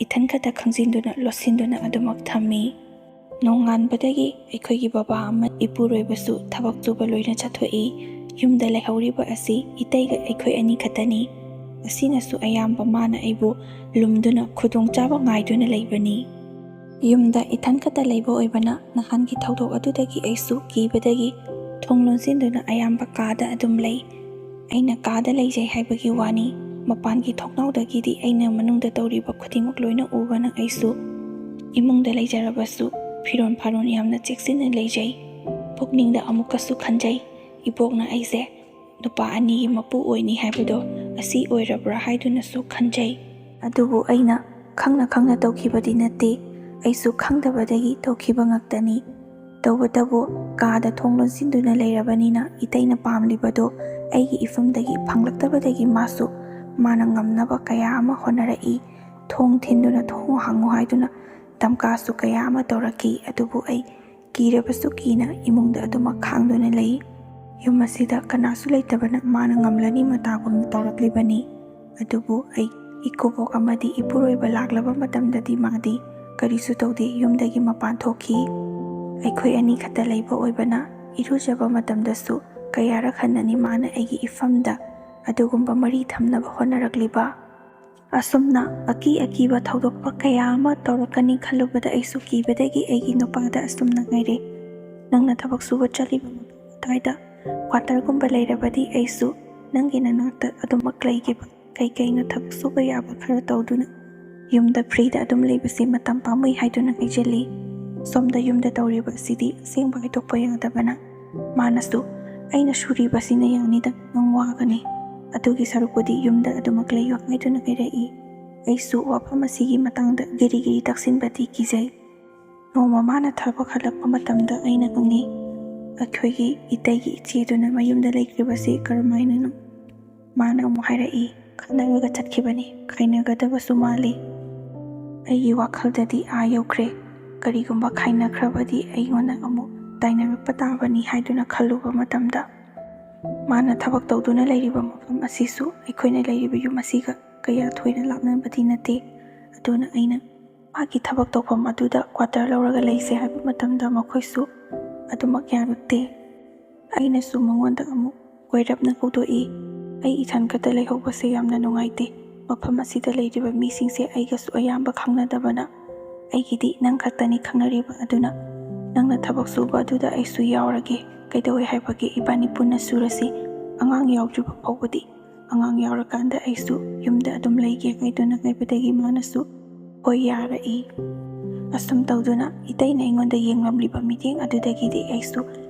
ꯏꯊꯟ ꯈꯛꯇ ꯈꯪꯖꯤꯟꯗꯨꯅ ꯂꯣꯠꯁꯤꯟꯗꯨꯅ ꯑꯗꯨꯃꯛ ꯊꯝꯃꯤ꯫ ꯅꯣꯡꯉꯥꯟꯕꯗꯒꯤ ꯑꯩꯈꯣꯏꯒꯤ ꯕꯕꯥ ꯑꯃ ꯏꯄꯨꯔꯣꯏꯕꯁꯨ ꯊꯕꯛ ꯁꯨꯕ ꯂꯣꯏꯅ ꯆꯠꯊꯣꯛꯏ꯫ ꯌꯨꯝꯗ ꯂꯩꯍꯧꯔꯤꯕ ꯑꯁꯤ ꯏꯇꯩꯒ ꯑꯩꯈꯣꯏ ꯑꯅꯤ ꯈꯛꯇꯅꯤ꯫ ꯑꯁꯤꯅꯁꯨ ꯑꯌꯥꯝꯕ ꯃꯥꯅ ꯑꯩꯕꯨ ꯂꯨꯝꯗꯨꯅ ꯈꯨꯗꯣꯡꯆꯥꯕ ꯉꯥꯏꯗꯨꯅ ꯂꯩꯕꯅꯤ꯫ ꯌꯨꯝꯗ ꯏꯊꯟ ꯈꯛꯇ ꯂꯩꯕ ꯑꯣꯏꯕꯅ ꯅꯍꯥꯟꯒꯤ ꯊꯧꯗꯣꯛ ꯑꯗꯨꯗꯒꯤ ꯑꯩꯁꯨ ꯀꯤꯕꯗꯒꯤ ꯊꯣꯡ ꯂꯣꯟꯁꯤꯟꯗꯨꯅ ꯑꯌꯥꯝꯕ ꯀꯥꯗ ꯑꯗꯨꯝ ꯂꯩ꯫ ꯑꯩꯅ ꯀꯥꯗ ꯂꯩꯖꯩ ꯍꯥꯏꯕꯒꯤ ꯋꯥꯅꯤ, ꯃꯄꯥꯟꯒꯤ ꯊꯣꯡꯅꯥꯎꯗꯒꯤꯗꯤ ꯑꯩꯅ ꯃꯅꯨꯡꯗ ꯇꯧꯔꯤꯕ ꯈꯨꯗꯤꯡꯃꯛ ꯂꯣꯏꯅ ꯎꯕꯅ ꯑꯩꯁꯨ ꯏꯃꯨꯡꯗ ꯂꯩꯖꯔꯕꯁꯨ ꯐꯤꯔꯣꯟ ꯐꯥꯔꯣꯟ ꯌꯥꯝꯅ ꯆꯦꯛꯁꯤꯟꯅ ꯂꯩꯖꯩ꯫ ꯄꯨꯛꯅꯤꯡꯗ ꯑꯃꯨꯛꯀꯁꯨ ꯈꯟꯖꯩ, ꯏꯕꯣꯛꯅ ꯑꯩꯁꯦ ꯅꯨꯄꯥ ꯑꯅꯤꯒꯤ ꯃꯄꯨ ꯑꯣꯏꯅꯤ ꯍꯥꯏꯕꯗꯣ ꯑꯁꯤ ꯑꯣꯏꯔꯕ꯭ꯔꯥ ꯍꯥꯏꯗꯨꯅꯁꯨ ꯈꯟꯖꯩ꯫ ꯑꯗꯨꯕꯨ ꯑꯩꯅ ꯈꯪꯅ ꯈꯪꯅ ꯇꯧꯈꯤꯕꯗꯤ ꯅꯠꯇꯦ, ꯑꯩꯁꯨ ꯈꯪꯗꯕꯗꯒꯤ ꯇꯧꯈꯤꯕ ꯉꯥꯛꯇꯅꯤ꯫ ꯇꯧꯕꯇꯕꯨ ꯀꯥꯗ ꯊꯣꯡ ꯂꯣꯟꯁꯤꯟꯗꯨꯅ ꯂꯩꯔꯕꯅꯤꯅ ꯏꯇꯩꯅ ꯄꯥꯝꯂꯤꯕꯗꯣ ꯑꯩꯒꯤ ꯏꯐꯝꯗꯒꯤ ꯐꯪꯂꯛꯇꯕꯗꯒꯤ ꯃꯥꯁꯨ ꯃꯥꯅ ꯉꯝꯅꯕ ꯀꯌꯥ ꯑꯃ ꯍꯣꯠꯅꯔꯛꯏ꯫ ꯊꯣꯡ ꯊꯤꯟꯗꯨꯅ ꯊꯣꯡ ꯍꯥꯡꯉꯨ ꯍꯥꯏꯗꯨꯅ ꯗꯝꯀꯥꯁꯨ ꯀꯌꯥ ꯑꯃ ꯇꯧꯔꯛꯈꯤ꯫ ꯑꯗꯨꯕꯨ ꯑꯩ ꯀꯤꯔꯕꯁꯨ ꯀꯤꯅ ꯏꯃꯨꯡꯗ ꯑꯗꯨꯃꯛ ꯈꯥꯡꯗꯨꯅ ꯂꯩ꯫ ꯌꯨꯝ ꯑꯁꯤꯗ ꯀꯅꯥꯁꯨ ꯂꯩꯇꯕꯅ ꯃꯥꯅ ꯉꯝꯂꯅꯤ ꯃꯇꯥꯒꯨꯝꯅ ꯇꯧꯔꯛꯂꯤꯕꯅꯤ꯫ ꯑꯗꯨꯕꯨ ꯑꯩ ꯏꯀꯨꯕꯣꯛ ꯑꯃꯗꯤ ꯏꯄꯨꯔꯣꯏꯕ ꯂꯥꯛꯂꯕ ꯃꯇꯝꯗꯗꯤ ꯃꯥꯗꯤ ꯀꯔꯤꯁꯨ ꯇꯧꯗꯦ, ꯌꯨꯝꯗꯒꯤ ꯃꯄꯥꯟ ꯊꯣꯛꯈꯤ꯫ ꯑꯩꯈꯣꯏ ꯑꯅꯤ ꯈꯛꯇ ꯂꯩꯕ ꯑꯣꯏꯕꯅ ꯏꯔꯨꯖꯕ ꯃꯇꯝꯗꯁꯨ ꯀꯌꯥꯔꯛ ꯍꯟꯅꯅꯤ ꯃꯥꯅ ꯑꯩꯒꯤ ꯏꯐꯝꯗ ꯑꯗꯨꯒꯨꯝꯕ ꯃꯔꯤ ꯊꯝꯅꯕ ꯍꯣꯠꯅꯔꯛꯂꯤꯕ꯫ ꯑꯁꯨꯝꯅ ꯑꯀꯤ ꯑꯀꯤꯕ ꯊꯧꯗꯣꯛꯄ ꯀꯌꯥ ꯑꯃ ꯇꯧꯔꯛꯀꯅꯤ ꯈꯜꯂꯨꯕꯗ ꯑꯩꯁꯨ ꯀꯤꯕꯗꯒꯤ ꯑꯩꯒꯤ ꯅꯨꯄꯥꯗ ꯑꯁꯨꯝꯅ ꯍꯥꯏꯔꯦ, "ꯅꯪꯅ ꯊꯕꯛ ꯁꯨꯕ ꯆꯠꯂꯤꯕ ꯃꯐꯝ ꯑꯗꯨꯋꯥꯏꯗ ꯀ꯭ꯋꯥꯇꯔꯒꯨꯝꯕ ꯂꯩꯔꯕꯗꯤ ꯑꯩꯁꯨ ꯅꯪꯒꯤ ꯅꯅꯥꯛꯇ ꯑꯗꯨꯃꯛ ꯂꯩꯒꯦꯕ꯫ ꯀꯩꯀꯩꯅꯣ ꯊꯕꯛ ꯁꯨꯕ ꯌꯥꯕ ꯈꯔ ꯇꯧꯗꯨꯅ ꯌꯨꯝꯗ ꯐ꯭ꯔꯤꯗ ꯑꯗꯨꯝ ꯂꯩꯕꯁꯦ ꯃꯇꯝ ꯄꯥꯝꯃꯨꯏ" ꯍꯥꯏꯗꯨꯅ ꯍꯥꯏꯖꯤꯜꯂꯤ꯫ ꯁꯣꯝꯗ ꯌꯨꯝꯗ ꯇꯧꯔꯤꯕ ꯑꯁꯤꯗꯤ ꯑꯁꯦꯡꯕ ꯍꯥꯏꯗꯣꯛꯄ ꯌꯥꯗꯕꯅ ꯃꯥꯅꯁꯨ, "ꯑꯩꯅ ꯁꯨꯔꯤꯕꯁꯤꯅ ꯌꯥꯅꯤꯗ, ꯅꯪ ꯋꯥꯒꯅꯤ꯫ ꯑꯗꯨꯒꯤ ꯁꯔꯨꯛꯄꯨꯗꯤ ꯌꯨꯝꯗ ꯑꯗꯨꯃꯛ ꯂꯩꯌꯨ" ꯍꯥꯏꯗꯨꯅ ꯍꯥꯏꯔꯛꯏ꯫ ꯑꯩꯁꯨ ꯋꯥꯐꯝ ꯑꯁꯤꯒꯤ ꯃꯇꯥꯡꯗ ꯒꯤꯔꯤ ꯒꯤꯔꯤ ꯇꯛꯁꯤꯟꯕꯗꯤ ꯀꯤꯖꯩ꯫ ꯅꯣꯡꯃ ꯃꯥꯅ ꯊꯕꯛ ꯍꯜꯂꯛꯄ ꯃꯇꯝꯗ ꯑꯩꯅ ꯍꯪꯉꯤ, "ꯑꯩꯈꯣꯏꯒꯤ ꯏꯇꯩꯒꯤ ꯏꯆꯦꯗꯨꯅ ꯃꯌꯨꯝꯗ ꯂꯩꯈ꯭ꯔꯤꯕꯁꯤ ꯀꯔꯝꯍꯥꯏꯅꯅꯣ?" ꯃꯥꯅ ꯑꯃꯨꯛ ꯍꯥꯏꯔꯛꯏ, "ꯈꯠꯅꯔꯒ ꯆꯠꯈꯤꯕꯅꯤ, ꯈꯥꯏꯅꯒꯗꯕꯁꯨ ꯃꯥꯜꯂꯤ꯫ ꯑꯩꯒꯤ ꯋꯥꯈꯜꯗꯗꯤ ꯑꯥ ꯌꯧꯈ꯭ꯔꯦ꯫ ꯀꯔꯤꯒꯨꯝꯕ ꯈꯥꯏꯅꯈ꯭ꯔꯕꯗꯤ ꯑꯩꯉꯣꯟꯗ ꯑꯃꯨꯛ ꯇꯥꯏꯅꯔꯛꯄ ꯇꯥꯕꯅꯤ" ꯍꯥꯏꯗꯨꯅ ꯈꯜꯂꯨꯕ ꯃꯇꯝꯗ, ꯃꯥꯅ ꯊꯕꯛ ꯇꯧꯗꯨꯅ ꯂꯩꯔꯤꯕ ꯃꯐꯝ ꯑꯁꯤꯁꯨ ꯑꯩꯈꯣꯏꯅ ꯂꯩꯔꯤꯕ ꯌꯨꯝ ꯑꯁꯤꯒ ꯀꯌꯥ ꯊꯣꯏꯅ ꯂꯥꯞꯅꯕꯗꯤ ꯅꯠꯇꯦ꯫ ꯑꯗꯨꯅ ꯑꯩꯅ ꯃꯥꯒꯤ ꯊꯕꯛ ꯇꯧꯐꯝ ꯑꯗꯨꯗ ꯀ꯭ꯋꯥꯇꯔ ꯂꯧꯔꯒ ꯂꯩꯁꯦ ꯍꯥꯏꯕ ꯃꯇꯝꯗ ꯃꯈꯣꯏꯁꯨ ꯑꯗꯨꯃꯛ ꯌꯥꯔꯛꯇꯦ꯫ ꯑꯩꯅꯁꯨ ꯃꯉꯣꯟꯗ ꯑꯃꯨꯛ ꯀꯣꯏꯔꯞꯅ ꯍꯧꯗꯣꯛꯏ, "ꯑꯩ ꯏꯊꯟ ꯈꯛꯇ ꯂꯩꯍꯧꯕꯁꯦ ꯌꯥꯝꯅ ꯅꯨꯡꯉꯥꯏꯇꯦ꯫ ꯃꯐꯝ ꯑꯁꯤꯗ ꯂꯩꯔꯤꯕ ꯃꯤꯁꯤꯡꯁꯦ ꯑꯩꯒꯁꯨ ꯑꯌꯥꯝꯕ ꯈꯪꯅꯗꯕꯅ ꯑꯩꯒꯤꯗꯤ ꯅꯪ ꯈꯛꯇꯅꯤ ꯈꯪꯅꯔꯤꯕ, ꯑꯗꯨꯅ ꯅꯪꯅ ꯊꯕꯛ ꯁꯨꯕ ꯑꯗꯨꯗ ꯑꯩꯁꯨ ꯌꯥꯎꯔꯒꯦ꯫ ꯀꯩꯗꯧꯋꯦ ꯍꯥꯏꯕꯒꯦ, ꯏꯕꯥꯅꯤ ꯄꯨꯟꯅ ꯁꯨꯔꯁꯤ꯫ ꯑꯉꯥꯡ ꯌꯥꯎꯗ꯭ꯔꯤꯕ ꯐꯥꯎꯕꯗꯤ, ꯑꯉꯥꯡ ꯌꯥꯎꯔꯀꯥꯟꯗ ꯑꯩꯁꯨ ꯌꯨꯝꯗ ꯑꯗꯨꯝ ꯂꯩꯒꯦ" ꯍꯥꯏꯗꯨꯅ ꯍꯥꯏꯕꯗꯒꯤ ꯃꯥꯅꯁꯨ ꯍꯣꯏ ꯌꯥꯔꯛꯏ꯫ ꯑꯁꯨꯝ ꯇꯧꯗꯨꯅ ꯏꯇꯩꯅ ꯑꯩꯉꯣꯟꯗ ꯌꯦꯡꯂꯝꯂꯤꯕ ꯃꯤꯠꯌꯦꯡ ꯑꯗꯨꯗꯒꯤꯗꯤ ꯑꯩꯁꯨ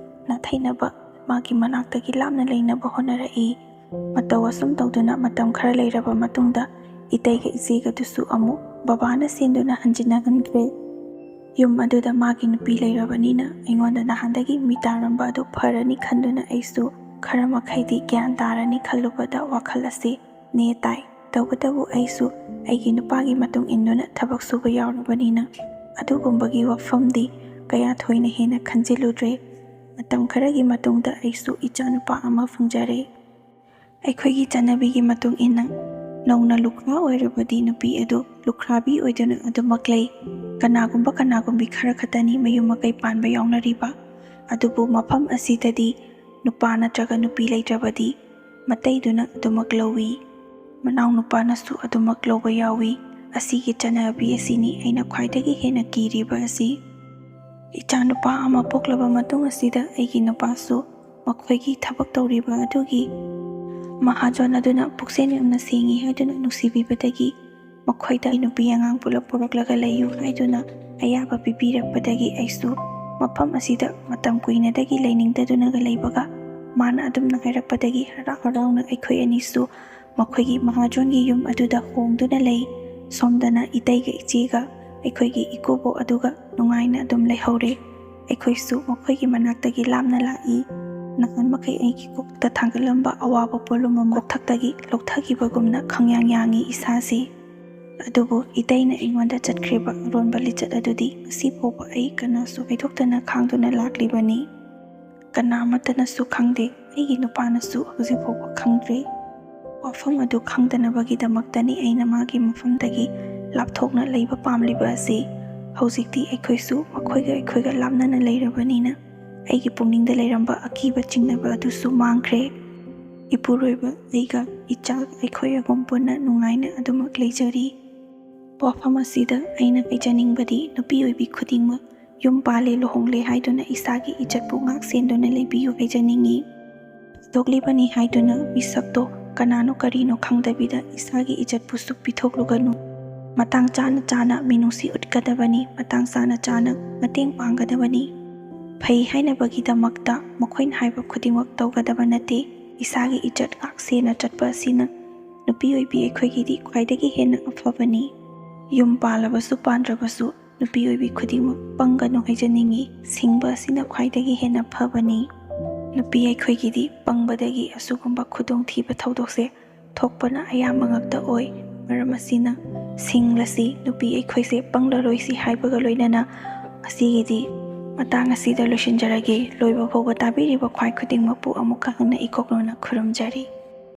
ꯅꯥꯊꯩꯅꯕ, ꯃꯥꯒꯤ ꯃꯅꯥꯛꯇꯒꯤ ꯂꯥꯞꯅ ꯂꯩꯅꯕ ꯍꯣꯠꯅꯔꯛꯏ꯫ ꯃꯇꯧ ꯑꯁꯨꯝ ꯇꯧꯗꯨꯅ ꯃꯇꯝ ꯈꯔ ꯂꯩꯔꯕ ꯃꯇꯨꯡꯗ ꯏꯇꯩꯒ ꯏꯆꯦꯒꯗꯨꯁꯨ ꯑꯃꯨꯛ ꯕꯕꯥꯅ ꯆꯦꯟꯗꯨꯅ ꯍꯟꯖꯤꯟꯅꯍꯟꯈ꯭ꯔꯦ꯫ ꯌꯨꯝ ꯑꯗꯨꯗ ꯃꯥꯒꯤ ꯅꯨꯄꯤ ꯂꯩꯔꯕꯅꯤꯅ ꯑꯩꯉꯣꯟꯗ ꯅꯍꯥꯟꯗꯒꯤ ꯃꯤ ꯇꯥꯔꯝꯕ ꯑꯗꯨ ꯐꯔꯅꯤ ꯈꯟꯗꯨꯅ ꯑꯩꯁꯨ ꯈꯔ ꯃꯈꯩꯗꯤ ꯒ꯭ꯌꯥꯟ ꯇꯥꯔꯅꯤ ꯈꯜꯂꯨꯕꯗ ꯋꯥꯈꯜ ꯑꯁꯤ ꯅꯦ ꯇꯥꯏ꯫ ꯇꯧꯕꯇꯕꯨ ꯑꯩꯁꯨ ꯑꯩꯒꯤ ꯅꯨꯄꯥꯒꯤ ꯃꯇꯨꯡ ꯏꯟꯗꯨꯅ ꯊꯕꯛ ꯁꯨꯕ ꯌꯥꯎꯔꯕꯅꯤꯅ ꯑꯗꯨꯒꯨꯝꯕꯒꯤ ꯋꯥꯐꯝꯗꯤ ꯀꯌꯥ ꯊꯣꯏꯅ ꯍꯦꯟꯅ ꯈꯟꯖꯤꯜꯂꯨꯗ꯭ꯔꯦ꯫ ꯃꯇꯝ ꯈꯔꯒꯤ ꯃꯇꯨꯡꯗ ꯑꯩꯁꯨ ꯏꯆꯥꯅꯨꯄꯥ ꯑꯃ ꯐꯪꯖꯔꯦ꯫ ꯑꯩꯈꯣꯏꯒꯤ ꯆꯠꯅꯕꯤꯒꯤ ꯃꯇꯨꯡ ꯏꯟꯅ ꯅꯧꯅ ꯂꯨꯈ꯭ꯔꯥ ꯑꯣꯏꯔꯕꯗꯤ ꯅꯨꯄꯤ ꯑꯗꯨ ꯂꯨꯈ꯭ꯔꯥꯕꯤ ꯑꯣꯏꯗꯨꯅ ꯑꯗꯨꯃꯛ ꯂꯩ꯫ ꯀꯅꯥꯒꯨꯝꯕ ꯀꯅꯥꯒꯨꯝꯕꯤ ꯈꯔ ꯈꯛꯇꯅꯤ ꯃꯌꯨꯝ ꯃꯀꯩ ꯄꯥꯟꯕ ꯌꯥꯎꯅꯔꯤꯕ꯫ ꯑꯗꯨꯕꯨ ꯃꯐꯝ ꯑꯁꯤꯗꯗꯤ ꯅꯨꯄꯥ ꯅꯠꯇ꯭ꯔꯒ ꯅꯨꯄꯤ ꯂꯩꯇ꯭ꯔꯕꯗꯤ ꯃꯇꯩꯗꯨꯅ ꯑꯗꯨꯃꯛ ꯂꯧꯏ꯫ ꯃꯅꯥꯎꯅꯨꯄꯥꯅꯁꯨ ꯑꯗꯨꯃꯛ ꯂꯧꯕ ꯌꯥꯎꯏ꯫ ꯑꯁꯤꯒꯤ ꯆꯠꯅꯕꯤ ꯑꯁꯤꯅꯤ ꯑꯩꯅ ꯈ꯭ꯋꯥꯏꯗꯒꯤ ꯍꯦꯟꯅ ꯀꯤꯔꯤꯕ ꯑꯁꯤ꯫ ꯏꯆꯥꯅꯨꯄꯥ ꯑꯃ ꯄꯣꯛꯂꯕ ꯃꯇꯨꯡ ꯑꯁꯤꯗ ꯑꯩꯒꯤ ꯅꯨꯄꯥꯁꯨ ꯃꯈꯣꯏꯒꯤ ꯊꯕꯛ ꯇꯧꯔꯤꯕ ꯑꯗꯨꯒꯤ ꯃꯍꯥꯖꯣꯟ ꯑꯗꯨꯅ ꯄꯨꯛꯆꯦꯜ ꯌꯥꯝꯅ ꯁꯦꯡꯏ ꯍꯥꯏꯗꯨꯅ ꯅꯨꯡꯁꯤꯕꯤꯕꯗꯒꯤ ꯃꯈꯣꯏꯗ ꯅꯨꯄꯤ ꯑꯉꯥꯡ ꯄꯨꯂꯞ ꯄꯨꯔꯛꯂꯒ ꯂꯩꯌꯨ ꯍꯥꯏꯗꯨꯅ ꯑꯌꯥꯕ ꯄꯤꯕꯤꯔꯛꯄꯗꯒꯤ ꯑꯩꯁꯨ ꯃꯐꯝ ꯑꯁꯤꯗ ꯃꯇꯝ ꯀꯨꯏꯅꯗꯒꯤ ꯂꯩꯅꯤꯡꯗꯗꯨꯅꯒ ꯂꯩꯕꯒ ꯃꯥꯅ ꯑꯗꯨꯝꯅ ꯍꯥꯏꯔꯛꯄꯗꯒꯤ ꯍꯔꯥꯎ ꯍꯔꯥꯎꯅ ꯑꯩꯈꯣꯏ ꯑꯅꯤꯁꯨ ꯃꯈꯣꯏꯒꯤ ꯃꯍꯥꯖꯣꯟꯒꯤ ꯌꯨꯝ ꯑꯗꯨꯗ ꯍꯣꯡꯗꯨꯅ ꯂꯩ꯫ ꯁꯣꯝꯗꯅ ꯏꯇꯩꯒ ꯏꯆꯦꯒ ꯑꯩꯈꯣꯏꯒꯤ ꯏꯀꯨꯕꯣꯛ ꯑꯗꯨꯒ ꯅꯨꯡꯉꯥꯏꯅ ꯑꯗꯨꯝ ꯂꯩꯍꯧꯔꯦ꯫ ꯑꯩꯈꯣꯏꯁꯨ ꯃꯈꯣꯏꯒꯤ ꯃꯅꯥꯛꯇꯒꯤ ꯂꯥꯞꯅ ꯂꯥꯛꯏ꯫ ꯅꯍꯥꯟ ꯃꯈꯩ ꯑꯩꯒꯤ ꯀꯣꯛꯇ ꯊꯥꯡꯒꯠꯂꯝꯕ ꯑꯋꯥꯕ ꯄꯣꯠꯂꯨꯝ ꯑꯃ ꯃꯊꯛꯇꯒꯤ ꯂꯧꯊꯈꯤꯕꯒꯨꯝꯅ ꯈꯪꯌꯥꯡ ꯌꯥꯡꯉꯤ ꯏꯁꯥꯁꯤ꯫ ꯑꯗꯨꯕꯨ ꯏꯇꯩꯅ ꯑꯩꯉꯣꯟꯗ ꯆꯠꯈ꯭ꯔꯤꯕ ꯑꯔꯣꯟꯕ ꯂꯤꯆꯠ ꯑꯗꯨꯗꯤ ꯉꯁꯤ ꯐꯥꯎꯕ ꯑꯩ ꯀꯅꯥꯁꯨ ꯍꯥꯏꯗꯣꯛꯇꯅ ꯈꯥꯡꯗꯨꯅ ꯂꯥꯛꯂꯤꯕꯅꯤ꯫ ꯀꯅꯥ ꯑꯃꯠꯇꯅꯁꯨ ꯈꯪꯗꯦ, ꯑꯩꯒꯤ ꯅꯨꯄꯥꯅꯁꯨ ꯍꯧꯖꯤꯛ ꯐꯥꯎꯕ ꯈꯪꯗ꯭ꯔꯤ꯫ ꯋꯥꯐꯝ ꯑꯗꯨ ꯈꯪꯗꯅꯕꯒꯤꯗꯃꯛꯇꯅꯤ ꯑꯩꯅ ꯃꯥꯒꯤ ꯃꯐꯝꯗꯒꯤ ꯂꯥꯞꯊꯣꯛꯅ ꯂꯩꯕ ꯄꯥꯝꯂꯤꯕ ꯑꯁꯤ꯫ ꯍꯧꯖꯤꯛꯇꯤ ꯑꯩꯈꯣꯏꯁꯨ ꯃꯈꯣꯏꯒ ꯑꯩꯈꯣꯏꯒ ꯂꯥꯞꯅꯅ ꯂꯩꯔꯕꯅꯤꯅ ꯑꯩꯒꯤ ꯄꯨꯛꯅꯤꯡꯗ ꯂꯩꯔꯝꯕ ꯑꯀꯤꯕ ꯆꯤꯡꯅꯕ ꯑꯗꯨꯁꯨ ꯃꯥꯡꯈ꯭ꯔꯦ꯫ ꯏꯄꯨꯔꯣꯏꯕ ꯑꯩꯒ ꯏꯆꯥ ꯑꯩꯈꯣꯏ ꯑꯍꯨꯝ ꯄꯨꯟꯅ ꯅꯨꯡꯉꯥꯏꯅ ꯑꯗꯨꯃꯛ ꯂꯩꯖꯔꯤ꯫ ꯋꯥꯐꯝ ꯑꯁꯤꯗ ꯑꯩꯅ ꯍꯥꯏꯖꯅꯤꯡꯕꯗꯤ ꯅꯨꯄꯤ ꯑꯣꯏꯕꯤ ꯈꯨꯗꯤꯡꯃꯛ ꯌꯨꯝ ꯄꯥꯜꯂꯦ ꯂꯨꯍꯣꯡꯂꯦ ꯍꯥꯏꯗꯨꯅ ꯏꯁꯥꯒꯤ ꯏꯖꯠꯄꯨ ꯉꯥꯛ ꯁꯦꯟꯗꯨꯅ ꯂꯩꯕꯤꯌꯨ ꯍꯥꯏꯖꯅꯤꯡꯏ꯫ ꯊꯣꯛꯂꯤꯕꯅꯤ ꯍꯥꯏꯗꯨꯅ ꯃꯤꯁꯛꯇꯣ ꯀꯅꯥꯅꯣ ꯀꯔꯤꯅꯣ ꯈꯪꯗꯕꯤꯗ ꯏꯁꯥꯒꯤ ꯏꯖꯠꯄꯨꯁꯨ ꯄꯤꯊꯣꯛꯂꯨꯒꯅꯨ꯫ ꯃꯇꯥꯡ ꯆꯥꯅ ꯆꯥꯅ ꯃꯤꯅꯨꯡꯁꯤ ꯎꯠꯀꯗꯕꯅꯤ, ꯃꯇꯥꯡ ꯆꯥꯅ ꯆꯥꯅ ꯃꯇꯦꯡ ꯄꯥꯡꯒꯗꯕꯅꯤ꯫ ꯐꯩ ꯍꯥꯏꯅꯕꯒꯤꯗꯃꯛꯇ ꯃꯈꯣꯏꯅ ꯍꯥꯏꯕ ꯈꯨꯗꯤꯡꯃꯛ ꯇꯧꯒꯗꯕ ꯅꯠꯇꯦ꯫ ꯏꯁꯥꯒꯤ ꯏꯖꯠ ꯉꯥꯛ ꯁꯦꯟꯅ ꯆꯠꯄ ꯑꯁꯤꯅ ꯅꯨꯄꯤ ꯑꯣꯏꯕꯤ ꯑꯩꯈꯣꯏꯒꯤꯗꯤ ꯈ꯭ꯋꯥꯏꯗꯒꯤ ꯍꯦꯟꯅ ꯑꯐꯕꯅꯤ꯫ ꯌꯨꯝ ꯄꯥꯜꯂꯕꯁꯨ ꯄꯥꯟꯗ꯭ꯔꯕꯁꯨ ꯅꯨꯄꯤ ꯑꯣꯏꯕꯤ ꯈꯨꯗꯤꯡꯃꯛ ꯄꯪꯒꯅꯨ ꯍꯥꯏꯖꯅꯤꯡꯏ꯫ ꯁꯤꯡꯕ ꯑꯁꯤꯅ ꯈ꯭ꯋꯥꯏꯗꯒꯤ ꯍꯦꯟꯅ ꯐꯕꯅꯤ꯫ ꯅꯨꯄꯤ ꯑꯩꯈꯣꯏꯒꯤꯗꯤ ꯄꯪꯕꯗꯒꯤ ꯑꯁꯤꯒꯨꯝꯕ ꯈꯨꯗꯣꯡꯊꯤꯕ ꯊꯧꯗꯣꯛꯁꯦ ꯊꯣꯛꯄꯅ ꯑꯌꯥꯝꯕ ꯉꯥꯛꯇ ꯑꯣꯏ꯫ ꯃꯔꯝ ꯑꯁꯤꯅ ꯁꯤꯡꯂꯁꯤ, ꯅꯨꯄꯤ ꯑꯩꯈꯣꯏꯁꯦ ꯄꯪꯂꯔꯣꯏꯁꯤ ꯍꯥꯏꯕꯒ ꯂꯣꯏꯅꯅ ꯉꯁꯤꯒꯤꯗꯤ ꯃꯇꯥꯡ ꯑꯁꯤꯗ ꯂꯣꯏꯁꯤꯟꯖꯔꯒꯦ꯫ ꯂꯣꯏꯕ ꯐꯥꯎꯕ ꯇꯥꯕꯤꯔꯤꯕ ꯈ꯭ꯋꯥꯏ ꯈꯨꯗꯤꯡꯃꯛꯄꯨ ꯑꯃꯨꯛꯀ ꯍꯟꯅ ꯏꯀꯣꯛꯂꯣꯟꯅ ꯈꯨꯔꯨꯝꯖꯔꯤ꯫